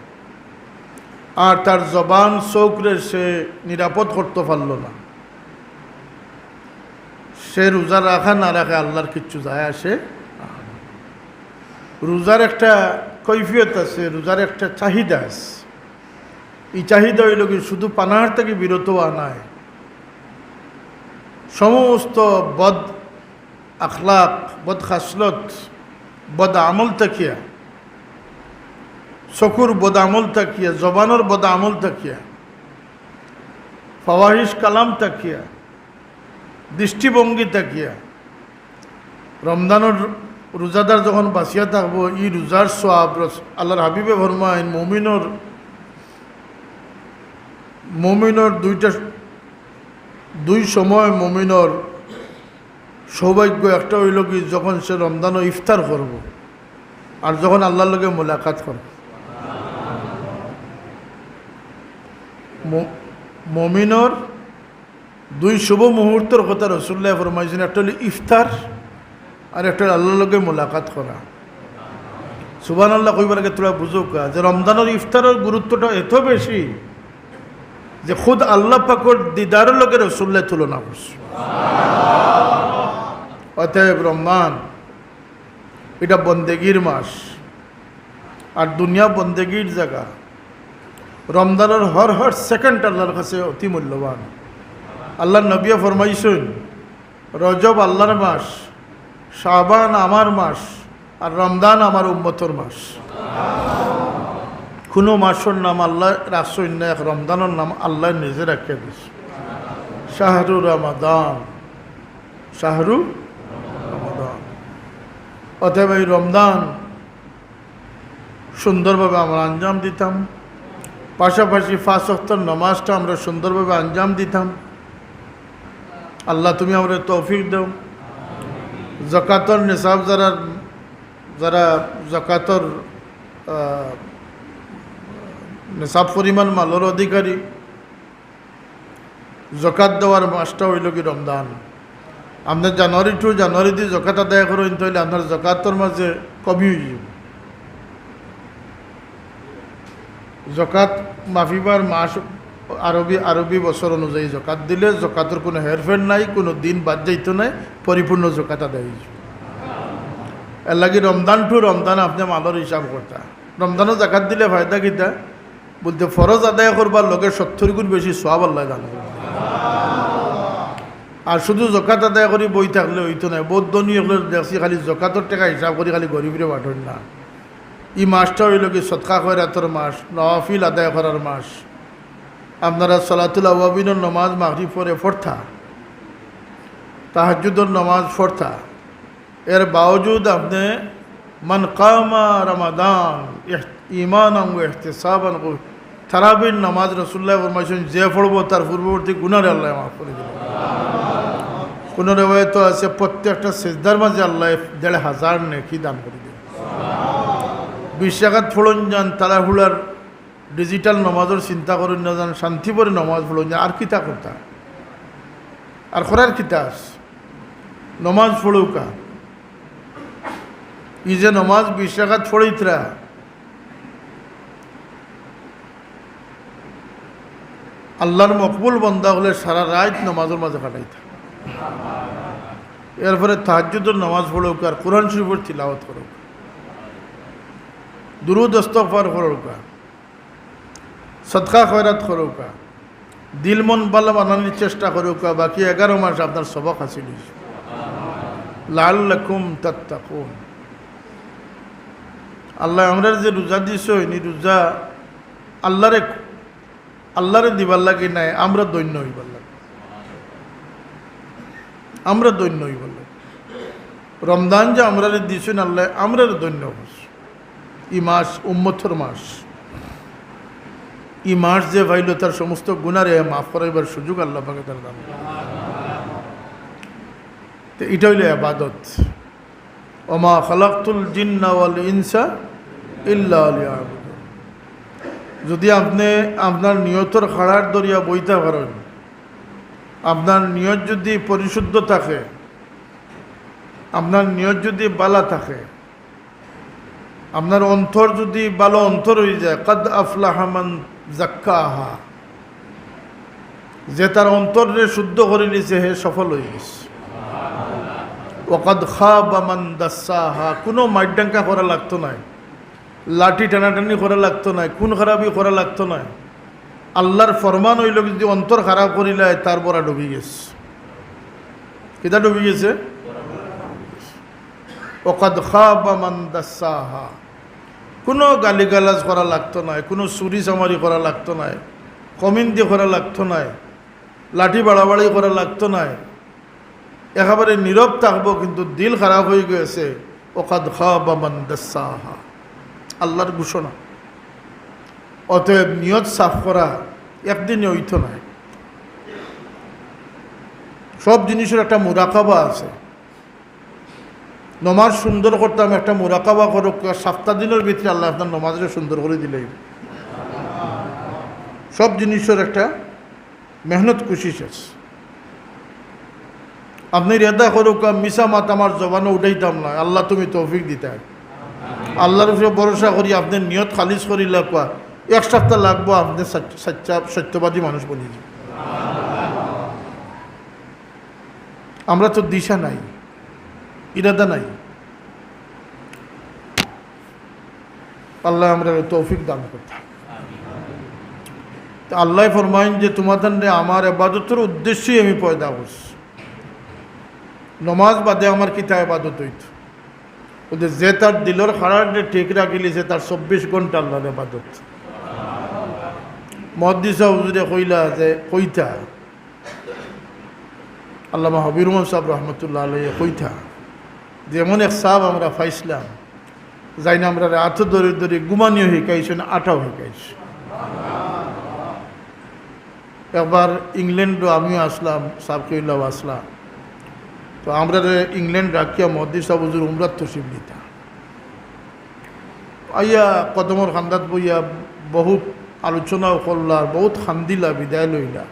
আর তার জবান চউখরে সে নিরাপদ করতো পারলো না, সে রোজা রাখা না রাখা আল্লার কিচ্ছু যায় আসে না। রোজার একটা কৈফিয়ত আছে, রোজার একটা চাহিদা আছে। ই চাহিদা অইলো কি, শুধু পানাহার থাকি বিরত অওয়া নায়, সমস্ত বদ আখলাক, বদ খাসলত, বদ আমল থাকিয়া, চকুর বদ আমল থাকিয়া, জবানর বদ আমল থাকিয়া, ফাওয়াহিশ কালাম থাকিয়া, দৃষ্টিভঙ্গি থাকিয়া, রমজানর রোজাদার যখন বাঁচিয়া থাকবো, ই রোজার সওয়াব রস-, আল্লার হাবিবে ফরমাইন, মুমিনর, মুমিনর দুইটা, দুই সময় মুমিনর সৌভাগ্য, একটা অইলো কি, যখন সে রমজানো ইফতার করবো, আর যখন আল্লার লগে মোলাকাত করবো। মু-, মুমিনর দুই শুভ মুহূর্তর কথা রাসুলুল্লায় ফরমাইছইন, একটা অইলো ইফতার, আর একটা অইলো আল্লার লগে মোলাকাত করা। সুবহানাল্লাহ কইবার আগে থুড়া বুঝউক্কা যে রমজানর ইফতারর গুরুত্বটা এত বেশি যে খুদ আল্লা পাকর দিদারর লগে রাসুলুল্লায় তুলনা করছইন। অতএব রমজান ইটা বন্দেগির মাস, আর দুনিয়া বন্দেগির জাগা। রমজানর হর হর সেকেন্ড আল্লার কাছে অতি মূল্যবান। আল্লার নবীয়ে ফরমাইছইন, "রজব আল্লার মাস, শাবান আমার মাস, আর রমজান আমার উম্মতর মাস।" কুনু মাসর নাম আল্লায় রাখছইন না, এক রমজানর নাম আল্লায় নিজে রাখিয়া দিছইন, শাহরু রমাদান। শাহরু রমাদান। অতএব এই রমজান সুন্দরভাবে আমরা আঞ্জাম দিতাম, পাশাপাশি পাঁচ ওয়াক্তর নামাজটা আমরা সুন্দরভাবে আঞ্জাম দিতাম। আল্লাহ, তুমি আমরারে তৌফিক দেও। যাকাতর নিসাব যারা, যারা যাকাতর, আহ, নিসাব পরিমাণ মালর অধিকারী। জকাত দেওয়ার মাসটা অইলো কি রমজান। আপনে জানুয়ারি to জানুয়ারি দি জকাত আদায় করইন, তাইলে আপনার জকাতর মাঝে কমি অইযিবো। জকাত মাফিবার মাস আরবি, আরবি বছর অনুযায়ী জকাত দিলে জকাতর কুনু হেরফের নাই, কুনু দিন বাদ যাইতো নায়, পরিপূর্ণ জকাত আদায় অইযিবো। এরলাগি রমজান to রমজান আপনে মালর হিসাব করতা। রমজানো জকাত দিলে ফায়দা কিতা? বুলতে ফরজ আদায় করবার লগে সত্তর গুণ বেশি সওয়াব আল্লায় দান করইন। আর শুধু জকাত আদায় করি বই থাকলে অইতো নায়। বউত ধনী অকলরে দেখছি খালি জকাতর টেকা হিসাব করি খালি গরিবরে বাটইন না। ই মাসটা অইলো কি সদকা খয়রাতর মাস, নওয়াফিল আদায় করার মাস। আপনারা সলাতুল আওয়াবিনর নমাজ মাগরিব পরে পড়তা, তাহাজ্জুদর নমাজ পড়তা, এর বাওজুদ আপনে মান কামা রমাদান ইহ-, ঈমানান ওয়া ইহতিসাবান, তারাবির নামাজ রাসুলুল্লায় ফরমাইছইন, যে পড়বো তার পূর্ববর্তী গুনারে আল্লায় মাফ করি দিবা। কুনু রেওয়ায়েতো আছে, প্রত্যেকটা সিজদার মাঝে আল্লায় দেড় হাজার নেকি দান করি দেইন। বিশ রাকাত পড়ইন যান, তাড়াহুড়ার digital নামাজর চিন্তা করইন না যান, শান্তি ভরে নামাজ পড়ইন যান। আর কিতা করতা? আর করার কিতা আছে? নমাজ পড়উক্কা। ই যে নমাজ বিশ রাকাত পড়িতরা, আল্লার মকবুল বান্দা অকলে সারা রাইত নমাজর মাঝে কাটাইতা। এরপরে তাহাজ্জুদর নমাজ পড়উক্কা আর কোরআন শরীফর তিলাওয়াত করউক্কা, দুরুদ ইস্তেগফার করউক্কা, সদকা খয়রাত করউক্কা, দিল মন ভালা বানানির চেষ্টা করউক্কা। বাকি এগারো মাস আপনার সবক হাসিল অইযিবো। লাআল্লাকুম তাত্তাকুন। আল্লায় আমরারে যে রোজা দিছইন, ই রোজা আল্লারে, আল্লারে দিবার লাগি নায়, আমরা ধন্য অইবার লাগি। আমরা ধন্য অইবার লাগি। রমজান যে আমরারে দিছইন আল্লায়, আমরারে ধন্য করছইন। ই মাস উম্মতর মাস। ই মাস যে পাইলো, তার সমস্ত গুনারে মাফ করাইবার সুযোগ আল্লাহ পাকে তারে দান করইন। তো ইটা অইলো ইবাদত। ওমা খালাকতুল জিন্না ওয়াল ইনসা ইল্লা লিয়াবুদুন। যদি আপনে আপনার নিয়তর খাড়ার দরিয়া বইতা পারইন, আপনার নিয়ত যদি পরিশুদ্ধ থাকে, আপনার নিয়ত যদি ভালা থাকে, আপনার অন্তর যদি ভালা অন্তর অইযায়, কাদ আফলাহা মান জাক্কাহা, যে তার অন্তররে শুদ্ধ করি নিছে, হে সফল অইগেছে। ওয়া কাদ খাবা মান দাসসাহা, কুনু মাইরডাঙ্গা করা লাগতো নায়, লাঠি টানাটানি করা লাগতো নায়, খুন খারাপি করা লাগতো নায়। আল্লার ফরমান অইলো, যদি অন্তর খারাপ করিলায়, তার ভরা ডুবি গেছে। কিতা ডুবি গেছে? ওকাদ খাবা মান দাসসাহা। কুনু গালিগালাজ করা লাগতো নায়, কুনু চুরি চামারি করা লাগতো নায়, কমিন্দি করা লাগতো নায়, লাঠি বাড়াবাড়ি করা লাগতো নায়। একেবারে নীরব থাকবো, কিন্তু দিল খারাপ অইগেছে। ওকাদ খাবা মান দাসসাহা, আল্লার ঘোষণা। অতএব নিয়ত সাফ করা একদিনে অইতো নায়। সব জিনিসর একটা মুরাকাবা আছে। নমাজ সুন্দর করতাম, একটা মুরাকাবা করউক্কা, সাপ্তা দিনর ভিতরে আল্লায় আপনার নমাজরে সুন্দর করি দিলাইবা। সব জিনিসর একটা মেহনত কুশিশ আছে। আপনে ইরাদা করউক্কা, মিছা মাত আমার জবানো উঠাইতাম না, আল্লাহ তুমি তৌফিক দিতায়। আল্লার উপরে ভরসা করি, আপনে নিয়ত খালিস করিলাউক্কা, এক সাপ্তা লাগবো আপনে সত্য-, সত্য-, সত্যবাদী মানুষ বনিযাইতা। আমরা তো দিশা নাই, ইরাদা নাই। আল্লায় আমরারে তৌফিক দান করতা। তো আল্লায় ফরমাইন যে, "তুমাতানরে আমার ইবাদতর উদ্দেশ্যেই আমি পয়দা করছি। নমাজ বাদে আমার কিতা ইবাদত অইতো?" বুলতে, যে তার দিলর খাড়ারে ঠিক রাখিলিছে, তার চব্বিশ ঘন্টা আল্লার ইবাদত। মুহাদ্দিস সাব হুজুরে কইলা যে, কইতা, আল্লামা হাবিবুর রহমান সাব রহমতুল্লাহ আলাইহি কইতা, যে এমন এক সাব আমরা পাইছলাম, যাইন আমরারে আতো ধরি ধরি ঘুমানিও হিকাইছইন, আটাও হিকাইছইন। একবার ইংল্যান্ডো আমিও আছলাম, সাব কিবলাও আছলা, তো আমরারে ইংল্যান্ড রাখিয়া মুহাদ্দিস সাব হুজুর উমরাত তশরিফ নিতা। আইয়া কদমর কান্দাত বইয়া বহুত আলোচনাও করলা, আর বউত কান্দিলা, বিদায় লইলা।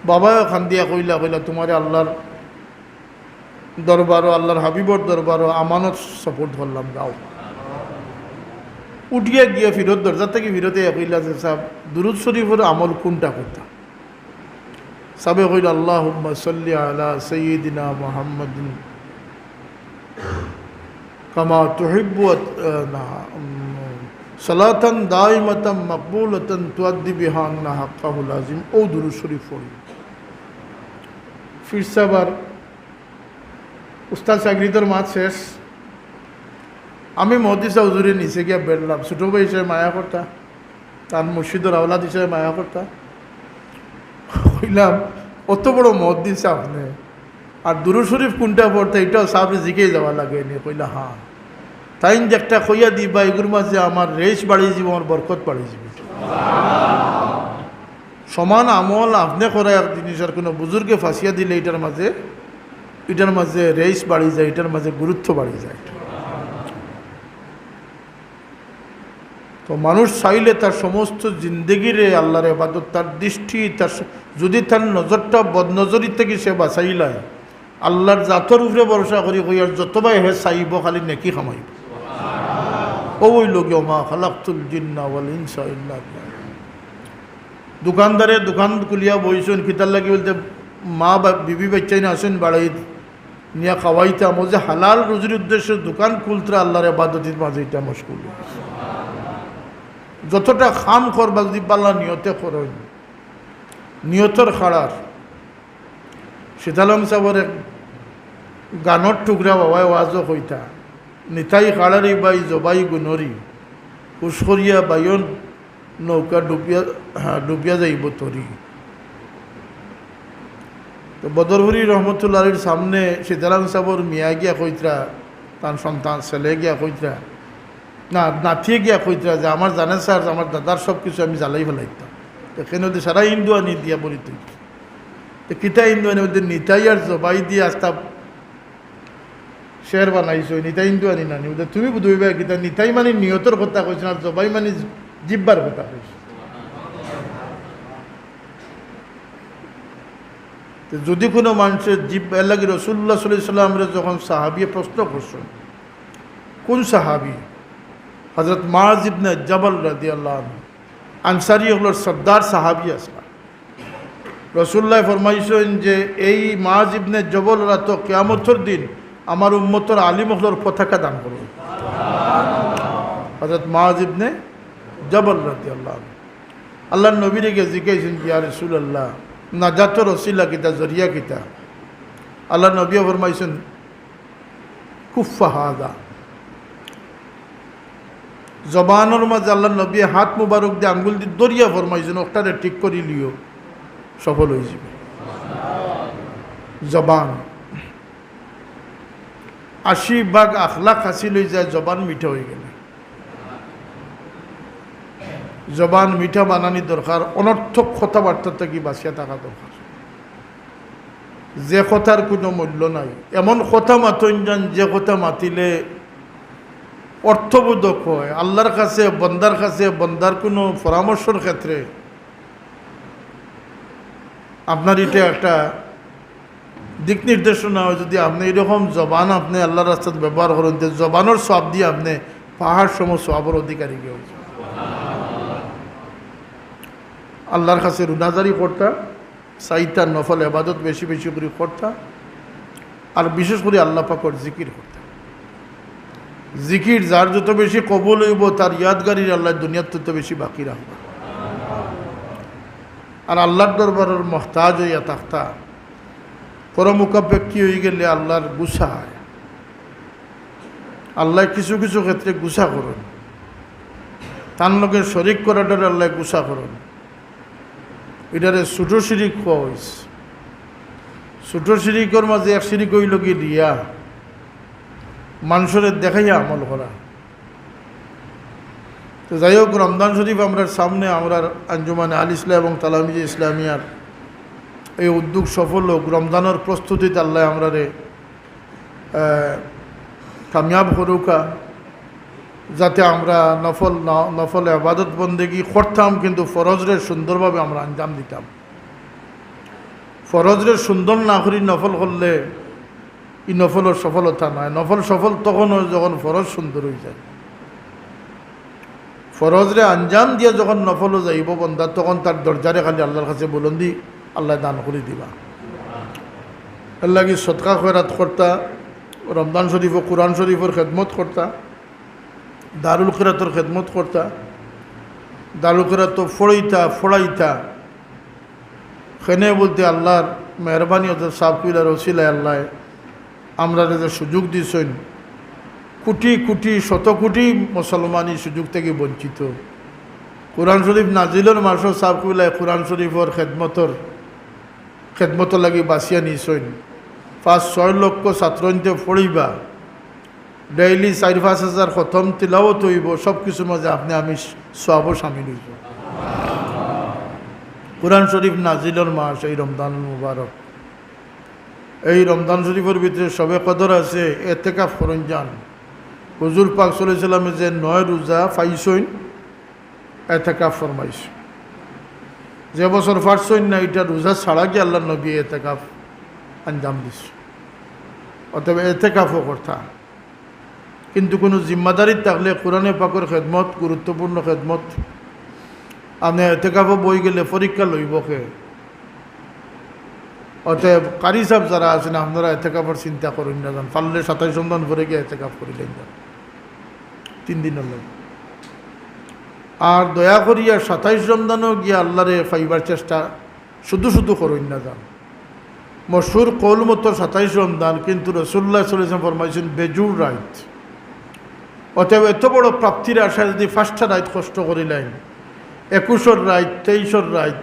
বাবায়ও কান্দিয়া কইলা, কইলা, "তুমারে আল্লার দরবারো, আল্লার হাবিবর দরবারো আমানত সুপুর্দ করলাম, যাও।" উঠিয়া গিয়া ফিরত, দরজা থাকি ফিরত আইয়া কইলা যে, "সাব, দুরুদ শরিফর আমল কুনটা করতা?" সাবে কইলা, "আল্লাহুম্মা সাল্লি আলা সাইয়্যিদিনা মুহাম্মাদিন কামা তুহিব্বু ওয়া ত-, আহ, না, উম, সালাতান দাইমাতান মাকবুলাতান তুআদ্দি বিহা আন্না হাক্কাহুল আজিম।" অউ দুরুদ শরিফ পড়ি। ফির সাবার উস্তাদ শাগরিদর মাত শেষ। আমি মুহাদ্দিস হুজুরর নিচে গিয়া বেড়লাম। ছোট ভাই হিসাবে মায়া করতা, তান মুর্শিদর আওলাদ হিসাবে মায়া করতা। কইলাম, "অত বড় মুহাদ্দিস আপনে, আর দুরুদ শরিফ কুনটা পড়তা, ইটাও সাবরে জিকাই যাওয়া লাগেনি?" কইলা, "হ্যাঁ।" তাইন যে একটা কইয়া দিবা, ইগুর মাঝে আমার রেশ বাড়ি যিবো, আমার বরকত বাড়ি যিবো। সমান আমল আপনে করা এক জিনিস, আর কুনু বুজুর্গে ফাঁসিয়া দিলে ইটার মাঝে, ইটার মাঝে রেশ বাড়ি যায়, ইটার মাঝে গুরুত্ব বাড়ি যায়। তো মানুষ চাইলে তার সমস্ত জিন্দেগিরে আল্লার ইবাদত, তার দৃষ্টি, তার স-, যদি তার নজরটা বদনজরি থাকি সে বাঁচাইলায়, আল্লার জাতর উপরে ভরসা করি কইয়ার যতবায় হে চাইবো, খালি নেকি কামাইবো। অউ অইলো গিয়া, "ওমা খালাকতুল জিন্না ওয়াল ইনসা ইল্লা লিয়াবুদুন।" দোকানদারে দোকান খুলিয়া বইছইন, কিতার লাগি বলতে, মা বা-, বিবি বাইচ্চাইন আছইন বাড়িত, নিয়া খাওয়াইতাম। অউ যে হালাল রুজির উদ্দেশ্যে দোকান খুলতরা, আল্লার ইবাদতির মাঝে ইটা মশগুল। যতটা কাম করবা যদি বালা নিয়তে করইন, নিয়তর খাড়ার। শীতালং সাবর এক গানর টুকরা বাবায় ওয়াজও কইতা, "নিতাই খাড়ারি বাই জবাই গুনরি, হুশ করিয়া বাইয়ন নৌকা ডুবিয়া, হ্যাঁ, ডুবিয়া যাইবো তরি।" তো বদরপুরি রহমতুল্লাহ আলীর সামনে শীতালং সাবর মিয়া গিয়া কইতরা, তান সন্তান ছেলে গিয়া কইতরা, না, নাতিয়ে গিয়া কইতরা যে, "আমার জানে স্যার, আমার দাদার সব কিছু আমি জ্বালাই ফেলাইতাম।" তো কেন দি সারা হিন্দু আনি দিয়া বলি তুই। তো কিতা হিন্দু আনি বলতে, "নিতাই আর জবাই দিয়া আস্তা শের বানাইছো, নিতাই হিন্দু আনি নানি।" বলতে, "তুমি বুঝো ভাই কিতা, নিতাই মানে নিয়তর কথা কইছো না, আর জবাই মানে জিব্বার কথা কইছো।" তো যদি কুনু মানুষর জিব্বা, এর লাগি রাসুলুল্লাহ সাল্লাল্লাহু আলাইহি ওয়াসাল্লামরে যখন সাহাবিয়ে প্রশ্ন করছইন, কুন সাহাবি? হযরত মুআজ ইবনে জবল রাদিয়াল্লাহু আনহু, আনসারী অকলর সর্দার সাহাবি আছলা। রাসুলুল্লায় ফরমাইছইন যে, "এই মুআজ ইবনে জবলরে তো কিয়ামতর দিন আমার উম্মতর আলিম অকলর পতাকা দান করবো।" হযরত মুআজ ইবনে জবল রাদিয়াল্লাহু আনহু আল্লার নবীরে গিয়া জিকাইছইন, "ইয়া রাসুলাল্লাহ, নাজাতর ওসিলা কিতা, জরিয়া কিতা?" আল্লার নবীয়ে ফরমাইছইন, "কুফফা হাযা।" জবানর মাঝে আল্লার নবীয়ে হাত মুবারক দি আঙ্গুল দি ধরিয়া ফরমাইছইন, "অকটারে ঠিক করি লিও, সফল অইযিবো।" জবান। আশি ভাগ আখলাক হাসিল অইযায় জবান মিঠা অইগেলে। জবান মিঠা বানানি দরকার, অনর্থক কথাবার্তা থাকি বাঁচিয়া থাকা দরকার। যে কথার কুনু মূল্য নাই, এমন কথা মাতইন যান, যে কথা মাতিলে অর্থবোধক হয়, আল্লার কাছে, বন্দার কাছে, বন্দার কুনু পরামর্শর ক্ষেত্রে আপনার ইটা একটা দিক নির্দেশনা হয়। যদি আপনে ইরকম জবান আপনে আল্লার রাস্তাত ব্যবহার করইন, তে জবানর সওয়াব দি আপনে পাহাড় সম সওয়াবর অধিকারী অইযিবা। আল্লার কাছে রুনাজারি করতা, চাইতা, নফল ইবাদত বেশি বেশি করি করতা, আর বিশেষ করি আল্লা পাকর জিকির করতা। জিকির যার যত বেশি কবুল অইবো, তার ইয়াদগারিরে আল্লায় দুনিয়াত তত বেশি বাকি রাখবা। আর আল্লার দরবারর মহতাজ অইয়া থাকতা। পরমুখাপেক্ষী অইগেলে আল্লার গুসা অয়। আল্লায় কিছু কিছু ক্ষেত্রে গুসা করইন, তান লগে শরিক করাটারে আল্লায় গুসা করইন। ইটারে ছুটো শিরিক কওয়া অইছে। ছুটো শিরিকর মাঝে এক শিরিক অইলো গি রিয়া, মানষরে দেখাইয়া আমল করা। তো যাই হোক, রমজান শরিফ আমরার সামনে, আমরার আঞ্জুমানে আল ইসলাহ এবং তালামিজে ইসলামিয়ার এই উদ্যোগ সফল অউক। রমজানর প্রস্তুতিত আল্লায় আমরারে, আহ, কামিয়াব করউক্কা। যাতে আমরা নফল ন-, নফল ইবাদত বন্দেগি করতাম, কিন্তু ফরজরে সুন্দরভাবে আমরা আঞ্জাম দিতাম। ফরজরে সুন্দর না করি নফল করলে ই নফলর সফলতা নায়। নফল সফল তখন অয় যখন ফরজ সুন্দর অইযায়। ফরজরে আঞ্জাম দিয়া যখন নফলো যাইবো বন্দা, তখন তার দরজারে খালি আল্লার কাছে বুলন্দি আল্লায় দান করি দিবা। এরলাগি সদকা খয়রাত করতা, রমজান শরিফো কুরআন শরিফর খেদমত করতা, দারুল কিরাতর খেদমত করতা, দারুল কিরাতো পড়াইতা, পড়াইতা। কেনে বুলতে আল্লার মেহেরবানি, হজরত ছাব কিবলার উছিলায় আল্লায় আমরারে যে সুযোগ দিছইন, কুটি কুটি, শত কুটি মুসলমান ই সুযোগ থাকি বঞ্চিত। কুরআন শরিফ নাজিলর মাসো ছাব কিবলায় কুরআন শরিফর খেদমতর, খেদমতর লাগি বাছিয়া নিছইন। পাঁচ ছয় লক্ষ ছাত্রইন্তে পড়িবা, ডেইলি চাইর পাঁচ হাজার খতম তিলাওত অইবো, সব কিছুর মাঝে আপনে আমি সওয়াবো শামিল অইবো। কুরআন শরিফ নাজিলর মাস এই রমজান মুবারক। এই রমজান শরিফর ভিতরে শবে কদর আছে, এতেকাফ করইন যান। হুজুর পাক সাল্লাল্লাহু আলাইহি ওয়াসাল্লামে যে নয় রোজা পাইছইন, এতেকাফ ফরমাইছইন। যে বছর পারছইন না, ইটা রোজা ছাড়া গিয়া আল্লার নবী এতেকাফ আঞ্জাম দিছইন। অতএব এতেকাফও করতা। কিন্তু কুনু জিম্মাদারি থাকলে কুরআনে পাকর খেদমত, গুরুত্বপূর্ণ খেদমত, আপনে এতেকাফো বই গেলে পরীক্ষা লইবো কে? অতএব কারি সাব যারা আছইন, আপনারা এতেকাফর চিন্তা করইন না যান, পারলে সাতাইশ রমজান পরে গিয়া এতেকাফ করিলাইন যান, তিন দিনর লাগি। আর দয়া করিয়া সাতাইশ রমজানও গিয়া আল্লারে পাইবার চেষ্টা শুধু শুধু করইন না যান। মশহুর কওল মতো সাতাইশ রমজান, কিন্তু রাসূলুল্লাহ সাল্লাল্লাহু আলাইহি ওয়াসাল্লাম ফরমাইছইন বেজুড় রাইত। অতএব এত বড় প্রাপ্তির আশায় যদি পাঁচটা রাইত কষ্ট করিলাইন, একুশর রাইত, তেইশর রাইত,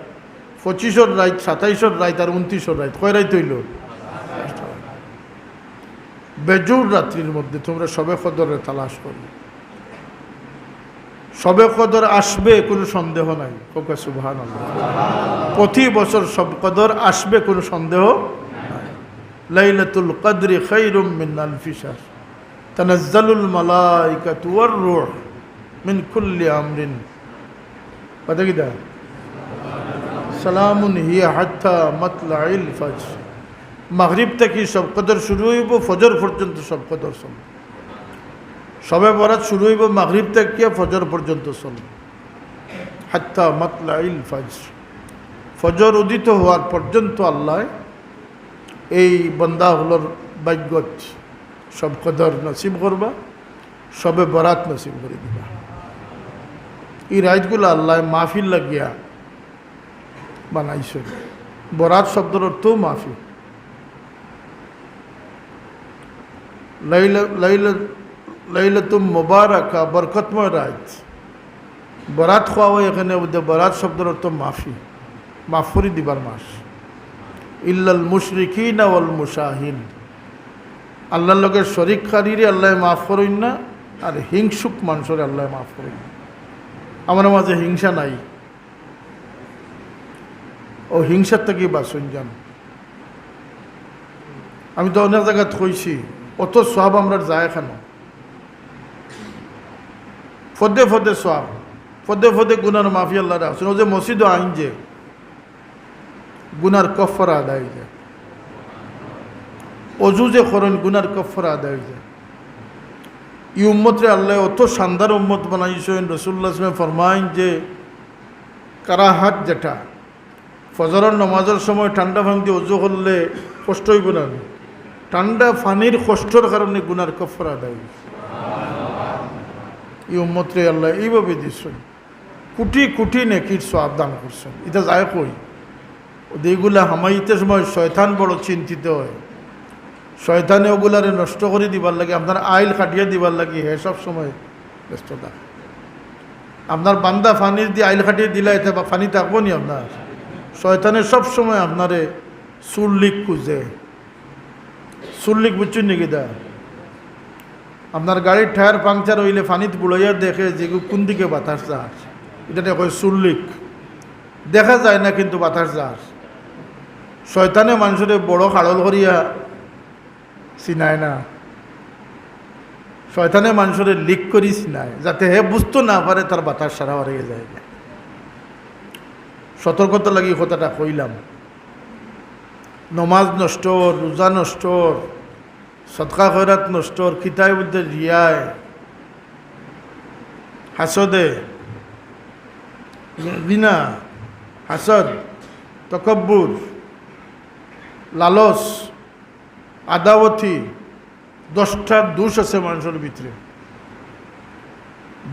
পঁচিশর রাইত, সাতাইশর রাইত আর ঊনত্রিশর রাইত, কয় রাইত অইলো? বেজুড় রাত্রির মধ্যে তুমরা শবে কদররে তালাশ করো। শবে কদর আসবে, কুনু সন্দেহ নাই। কউক্কা সুবহানাল্লাহ। প্রতি বছর শবে কদর আসবে, কুনু সন্দেহ নাই। লাইলাতুল কদরি খায়রুম মিন আলফি শাহর। তানাজ্জালুল মালাইকাতু ওয়ার রূহ মিন কুল্লি আমরিন। কথা কিতা? সালামুন হিয়া হাত্তা মাতলাইল ফজর। মাগরিব থাকি শবে কদর শুরু অইবো, ফজর পর্যন্ত শবে কদর চলবো। শবে বরাত শুরু অইবো মাগরিব থাকিয়া ফজর পর্যন্ত চলবো, হাত্তা মাতলাইল ফজর। ফজর উদিত হওয়ার পর্যন্ত আল্লায় এই বন্দা অকলর ভাগ্যত শবে কদর নসিব করবা, শবে বরাত নসিব করি দিবা। ই রাইতগুলা আল্লায় মাহফিল লাগিয়া বানাইছইন। বরাত শব্দর অর্থও মাহফিল। লাইলা-, লাইলা-, লাইলাতুম মুবারাকা, বরকতময় রাইত। বরাত কওয়া অয় এখানে, বুঝতে বরাত শব্দর অর্থ মাফি, মাফ করি দিবার মাস। ইল্লাল মুশরিকিনা ওয়াল মুশাহিন, আল্লার লগে শরিককারীরে আল্লায় মাফ করইন না, আর হিংসুক মানষরে আল্লায় মাফ করইন না। আমরার মাঝে হিংসা নাই, অউ হিংসার থাকি বাচইন যান। আমি তো অনেক জাগাত কইছি, অত সওয়াব আমরার যায় কেনে? পদে পদে সওয়াব, পদে পদে গুনার মাফি আল্লায় রাখছইন। অউ যে মসজিদো আইন যে গুনার কফফারা আদায় অইযায়, অজু যে করইন গুনার কফফারা আদায় অইযায়। ই উম্মতরে আল্লায় অত শানদার উম্মত বানাইছইন। রাসূলুল্লাহ সাল্লাল্লাহু আলাইহি ওয়াসাল্লাম ফরমাইন যে কারাহাত যেটা, ফজরর নমাজর সময় ঠান্ডা পানি দি অজু করলে কষ্ট অইবো না নি? ঠান্ডা পানির কষ্টর কারণে গুনার কফফারা আদায় অইযায়। ই উম্মতরে আল্লায় এইভাবে দিছইন, কুটি কুটি নেকির সওয়াব দান করছইন। ইটা যায় কই? অউ যে ইগুলা হামাইতে সময় শয়তান বড় চিন্তিত অয়। শয়তানে অগুলারে নষ্ট করি দিবার লাগি, আপনার আইল কাটিয়া দিবার লাগি হে সব সময় ব্যস্ত থাকে। আপনার বান্দা পানির দি আইল কাটিয়া দিলা, এতে বা পানি থাকবো নি আপনার? শয়তানে সব সময় আপনারে চুল্লিক খুঁজে। চুল্লিক বুঝছইন নি কিতা? আপনার গাড়ির টায়ার পাংচার অইলে পানিত বুড়াইয়া দেখে যে কুন দিকে বাতাস যার, ইটারে কয় চুল্লিক। দেখা যায় না কিন্তু বাতাস যার। শয়তানে মানষরে বড় কাড়ল করিয়া চিনায় না। শয়তানে মানষরে লিক করিস নাই, যাতে হে বুঝতো না পারে, তার বাতাস সারা বাড়িয়ে যায়। সতর্কতা লাগি কথাটা কইলাম। নমাজ নষ্ট, রোজা নষ্ট, সদকা খয়রাত নষ্ট, কিতায় বুলতে রিয়ায়, হাসদে, জিনা, হাসদ, তকব্বুর, লালস, আদাওয়াতি, দশটা দোষ আছে মানষর ভিতরে।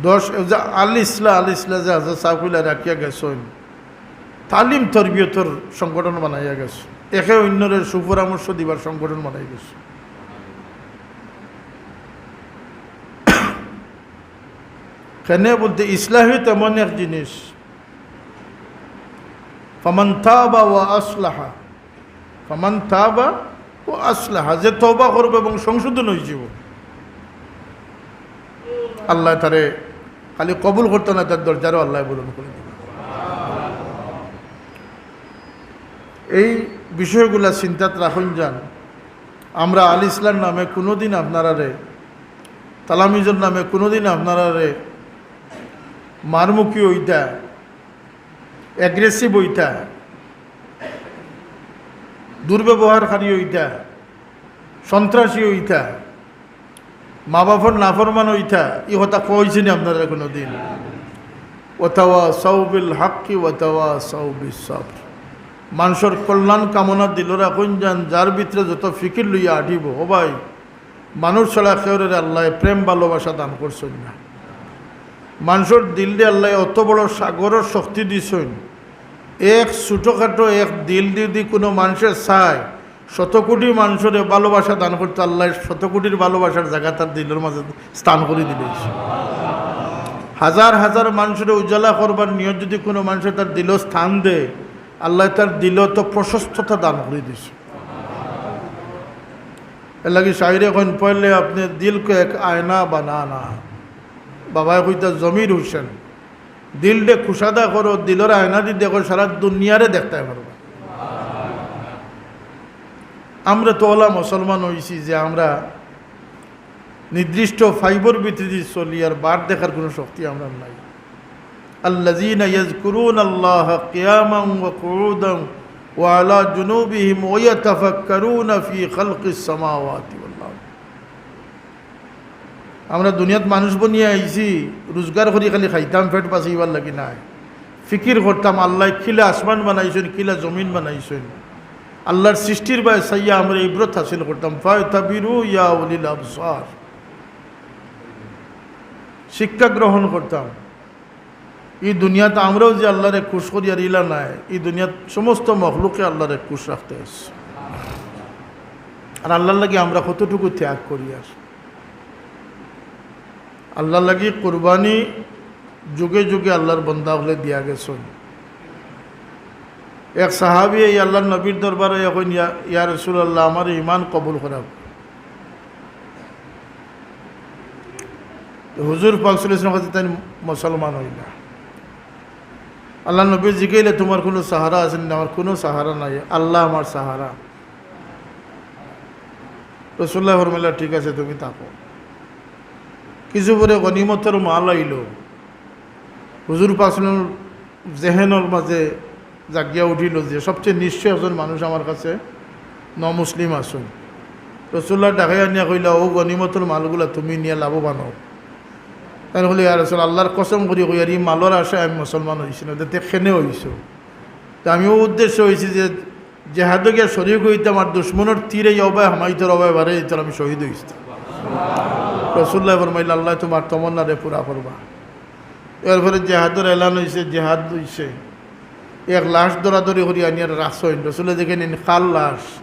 দশ, এই যে আল ইসলাহ, আল ইসলাহ যে হযরত সাহেব কইলা রাখিয়া গেছইন, তালিম তরবিয়তর সংগঠন বানাইয়া গেছইন, একে অন্যরে সুপরামর্শ দিবার সংগঠন বানাই গেছইন। কেনে বুলতে ইসলাহি তেমন এক জিনিস, ফামান তাবা ওয়া আসলাহা, ফামান তাবা ওয়া আসলাহা, যে তওবা করবো এবং সংশোধন অইযিবো, আল্লায় তারে খালি কবুল করতা নায়, তার দরজারও আল্লায় বুলন্দ করি দিবা। এই বিষয়গুলা চিন্তাত রাখইন যান। আমরা আল ইসলাহর নামে কুনুদিন আপনারারে, তালামিজর নামে কুনুদিন আপনারারে মারমুখী অইতা, aggressive অইতা, দুর্ব্যবহারকারী অইতা, সন্ত্রাসী অইতা, মা-বাফর নাফরমান অইতা, ই কথা কইছি নি আপনারারে কুনুদিন? ওয়াতাওয়াসাউ বিল হাক্কি ওয়াতাওয়াসাউ বিস সাবর। মানষর কল্যাণ কামনা দিলো রাখইন যান, যার ভিতরে যত ফিকির লইয়া আটিবো, ও ভাই, মানুষ ছাড়া কেউরে আল্লায় প্রেম ভালোবাসা দান করছইন না। মানষর দিলরে আল্লায় অত বড় সাগরর শক্তি দিছইন, এক ছোটখাটো এক দিলদি যদি কুনু মানষে চায়, শত কোটি মানষরে ভালোবাসা দান করতে আল্লায় শত কোটির ভালোবাসার জাগা তার দিলর মাঝে স্থান করি দিলে। হাজার হাজার মানষরে উজালা করবার নিয়ত যদি কুনু মানষে তার দিলো স্থান দেয়, আল্লায় তার দিলো তো প্রশস্ততা দান করি দিছে। এরলাগি শায়রে কইন, "পহলে আপনে দিল কো এক আয়না বানানা।" বাবায় কইতা জমির হোসেন, দিলরে কুশাদা করো, দিলর আয়নাদি দেখো, সারা দুনিয়ারে দেখতায় পারবা। আমরা তো অলা মুসলমান অইছি যে আমরা নির্দিষ্ট ফাইবর ভিতরেদি চলি, আর বার দেখার কুনু শক্তি আমরার নাই। الذين يذكرون الله قياما وقعودا وعلى جنوبهم ويتفكرون في خلق السماوات والأرض। আমরা দুনিয়াত মানুষ বনিয়া আইছি, রোজগার করি খালি খাইতাম, পেট বাঁচাইবার লাগি নায়। ফিকির করতাম আল্লায় কিলা আসমান বানাইছইন, কিলা জমিন বানাইছইন। আল্লার সৃষ্টির বায় চাইয়া আমরা ইবরত হাসিল করতাম। فاعتبروا يا أولي الأبصار। শিক্ষা গ্রহণ করতাম। ই দুনিয়াত আমরাও যে আল্লারে খুশ করিয়ার ইলা নায়, ই দুনিয়াত সমস্ত মখলুকে আল্লারে খুশ রাখতে আছে। আর আল্লার লাগি আমরা কতটুকু ত্যাগ করিয়ার। আল্লার লাগি কুরবানি যুগে যুগে আল্লার বন্দা অকলে দিয়া গেছইন। এক সাহাবি এই আল্লার নবীর দরবারে কইন, "ইয়া, ইয়া রাসূলুল্লাহ, আমার ইমান কবুল করাও।" তো হুজুর পাক সাল্লাল্লাহু আলাইহি ওয়াসাল্লাম কইন, "তাইন মুসলমান অইলা।" আল্লার নবী জিগাইলা, "তুমার কুনু সাহারা আছে নি?" "আমার কুনু সাহারা নাই, আল্লা আমার সাহারা।" রাসূলুল্লায় ফরমাইলা, "ঠিক আছে, তুমি থাকো।" কিছু পরে গনিমতর মাল আইলো। হুজুর পাক সাল্লাল্লাহু আলাইহি ওয়াসাল্লামর জেহেনর মাঝে জাগিয়া উঠিলো যে সবচেয়ে নিঃস্ব একজন মানুষ আমার কাছে নমুসলিম আছইন। রাসূলুল্লায় ডাকাইয়া আনিয়া কইলা, "অউ গনিমতর মালগুলা তুমি নিয়া লাভবান অও।" তাইন কইলা, "ইয়া রাসূল, আল্লার কসম করি কইয়ার, ই মালর আশায় আমি মুসলমান অইছি না, তে কেনে অইছো?" তে আমি অউ উদ্দেশ্য অইছি যে জেহাদো গিয়া শরিক অইতাম, আর দুশমনর তীরে অবায় হামাইতর, অবায় বারে যাইতর, আমি শহীদ অইছি। রাসূলুল্লায় ফরমাইলা, "আল্লায় তুমার তমন্নারে পুরা করবা।" এরপরে জেহাদর এলান অইছে, জেহাদ অইছে। এক লাশ দরাদরি করি আনিয়ার রাখছইন। রাসূলে দেখইন, "ইন কার লাশ?"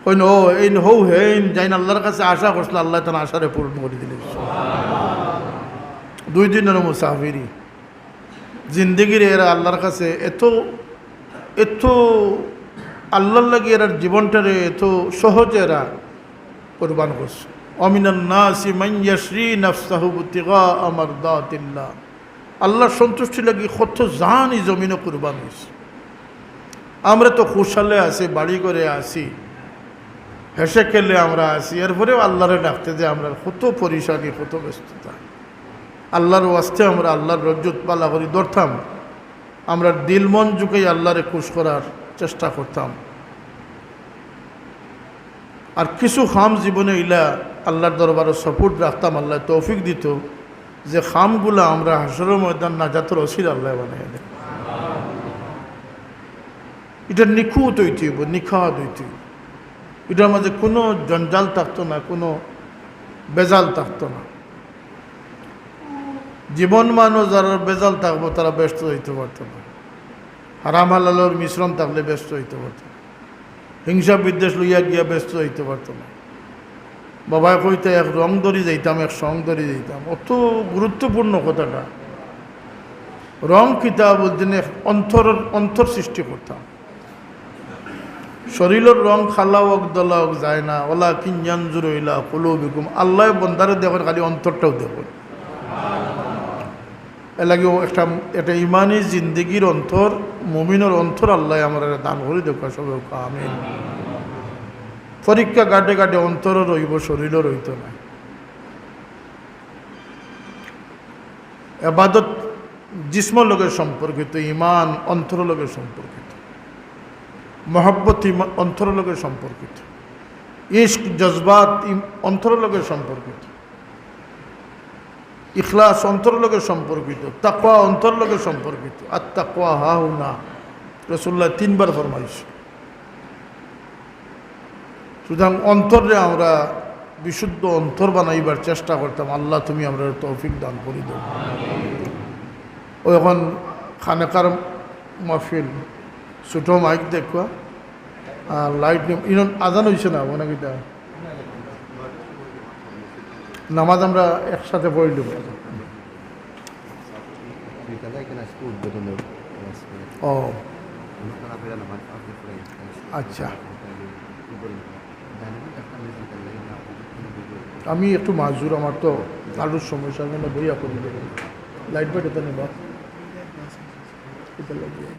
কইন, "ও, এইন হউ হে, এইন যেইন আল্লার কাছে আশা করছিল, আল্লায় তান আশারে পূরণ করি দিলে।" দুই দিনর মুসাফিরি। জিন্দেগিরে এরা আল্লার কাছে এত, এত আল্লার লাগি এরার জীবনটারে এত সহজে এরা কুরবান করছে। "ওয়া মিনান নাসি মান ইয়াশরি নাফসাহু ইবতিগা মারদাতিল্লাহ।" আল্লার সন্তুষ্টি লাগি কত জান ই জমিনো কুরবান অইছে। আমরা তো খুশহালে আছি, বাড়ি ঘরে আছি, হেসে খেলে আমরা আছি, এরপরেও আল্লাহরে ডাকতে যে আমরার কত পরিশানি, কত ব্যস্ততা। আল্লাহর ওয়াস্তে আমরা আল্লাহর রজ্জুত বালা করি ধরতাম, আমরার দিল মন জুকাই আল্লাহরে খুশ করার চেষ্টা করতাম। আর কিছু কাম জীবনে ইলা আল্লাহর দরবারো support রাখতাম, আল্লায় তৌফিক দিত যে কামগুলা আমরা হাশরর ময়দান নাজাতর ওসিলা আল্লায় বানাইয়া দেন। ইটা নিখুঁত অইতে অইবো, নিখাত অইতে অইবো। ইটার মাঝে কুনু জঞ্জাল থাকতো না, কুনু বেজাল থাকতো না। জীবন মানো যারার বেজাল থাকবো, তারা বেহেস্তো যাইতো পারতো না। হারাম হালালর মিশ্রণ থাকলে বেহেস্তো যাইতো পারতো না। হিংসা বিদ্বেষ লইয়া গিয়া বেহেস্তো যাইতো পারতো না। বাবায় কইতা, এক রং ধরি যাইতাম, এক সং ধরি যাইতাম। অত গুরুত্বপূর্ণ কথাটা। রং কিতা বলতেন, এক অন্তর, অন্তর সৃষ্টি করতাম। শরীলর রং কালা অউক, ধলা অউক, যায় না। ওয়ালাকিন ইয়ানজুরু ইলা কুলুবিকুম। আল্লায় বন্দারে দেখইন, খালি অন্তরটাও দেখইন। এর লাগি ও একটা, একটা ইমানি জিন্দেগির অন্তর, মুমিনর অন্তর আল্লায় আমরারে দান করি দেউক্কা, সবে কউক্কা আমিন। পরীক্ষা ঘাটে ঘাটে অন্তরও রইবো, শরীলও রইতো না। এবাদত জিসমর লগে সম্পর্কিত, ইমান অন্তরর লগে সম্পর্কিত, মহব্বত ইমা-, অন্তরর লগে সম্পর্কিত, ইশক জজবাত ইম-, অন্তরর লগে সম্পর্কিত, ইখলাস অন্তরর লগে সম্পর্কিত, তাকওয়া অন্তরর লগে সম্পর্কিত। আত তাকওয়া হাহুনা, রাসূলুল্লায় তিনবার ফরমাইছে। সুতরাং অন্তররে আমরা বিশুদ্ধ অন্তর বানাইবার চেষ্টা করতাম। আল্লাহ, তুমি আমরারে তৌফিক দান করি দেও। ও এখন খানেকার মাহফিল, ছোট মাইক দেখবা, আর লাইট নিম-, ইনো আজান অইছে না, মানে কিতা? নামাজ আমরা একসাথে পড়িলাম। ও। আচ্ছা। আমি একটু মাজুর, আমার তো আলুর সমস্যা, আমি না বইয়া করি দেবো। লাইট ব্যাট এটা নেবা? এটা লাগবে।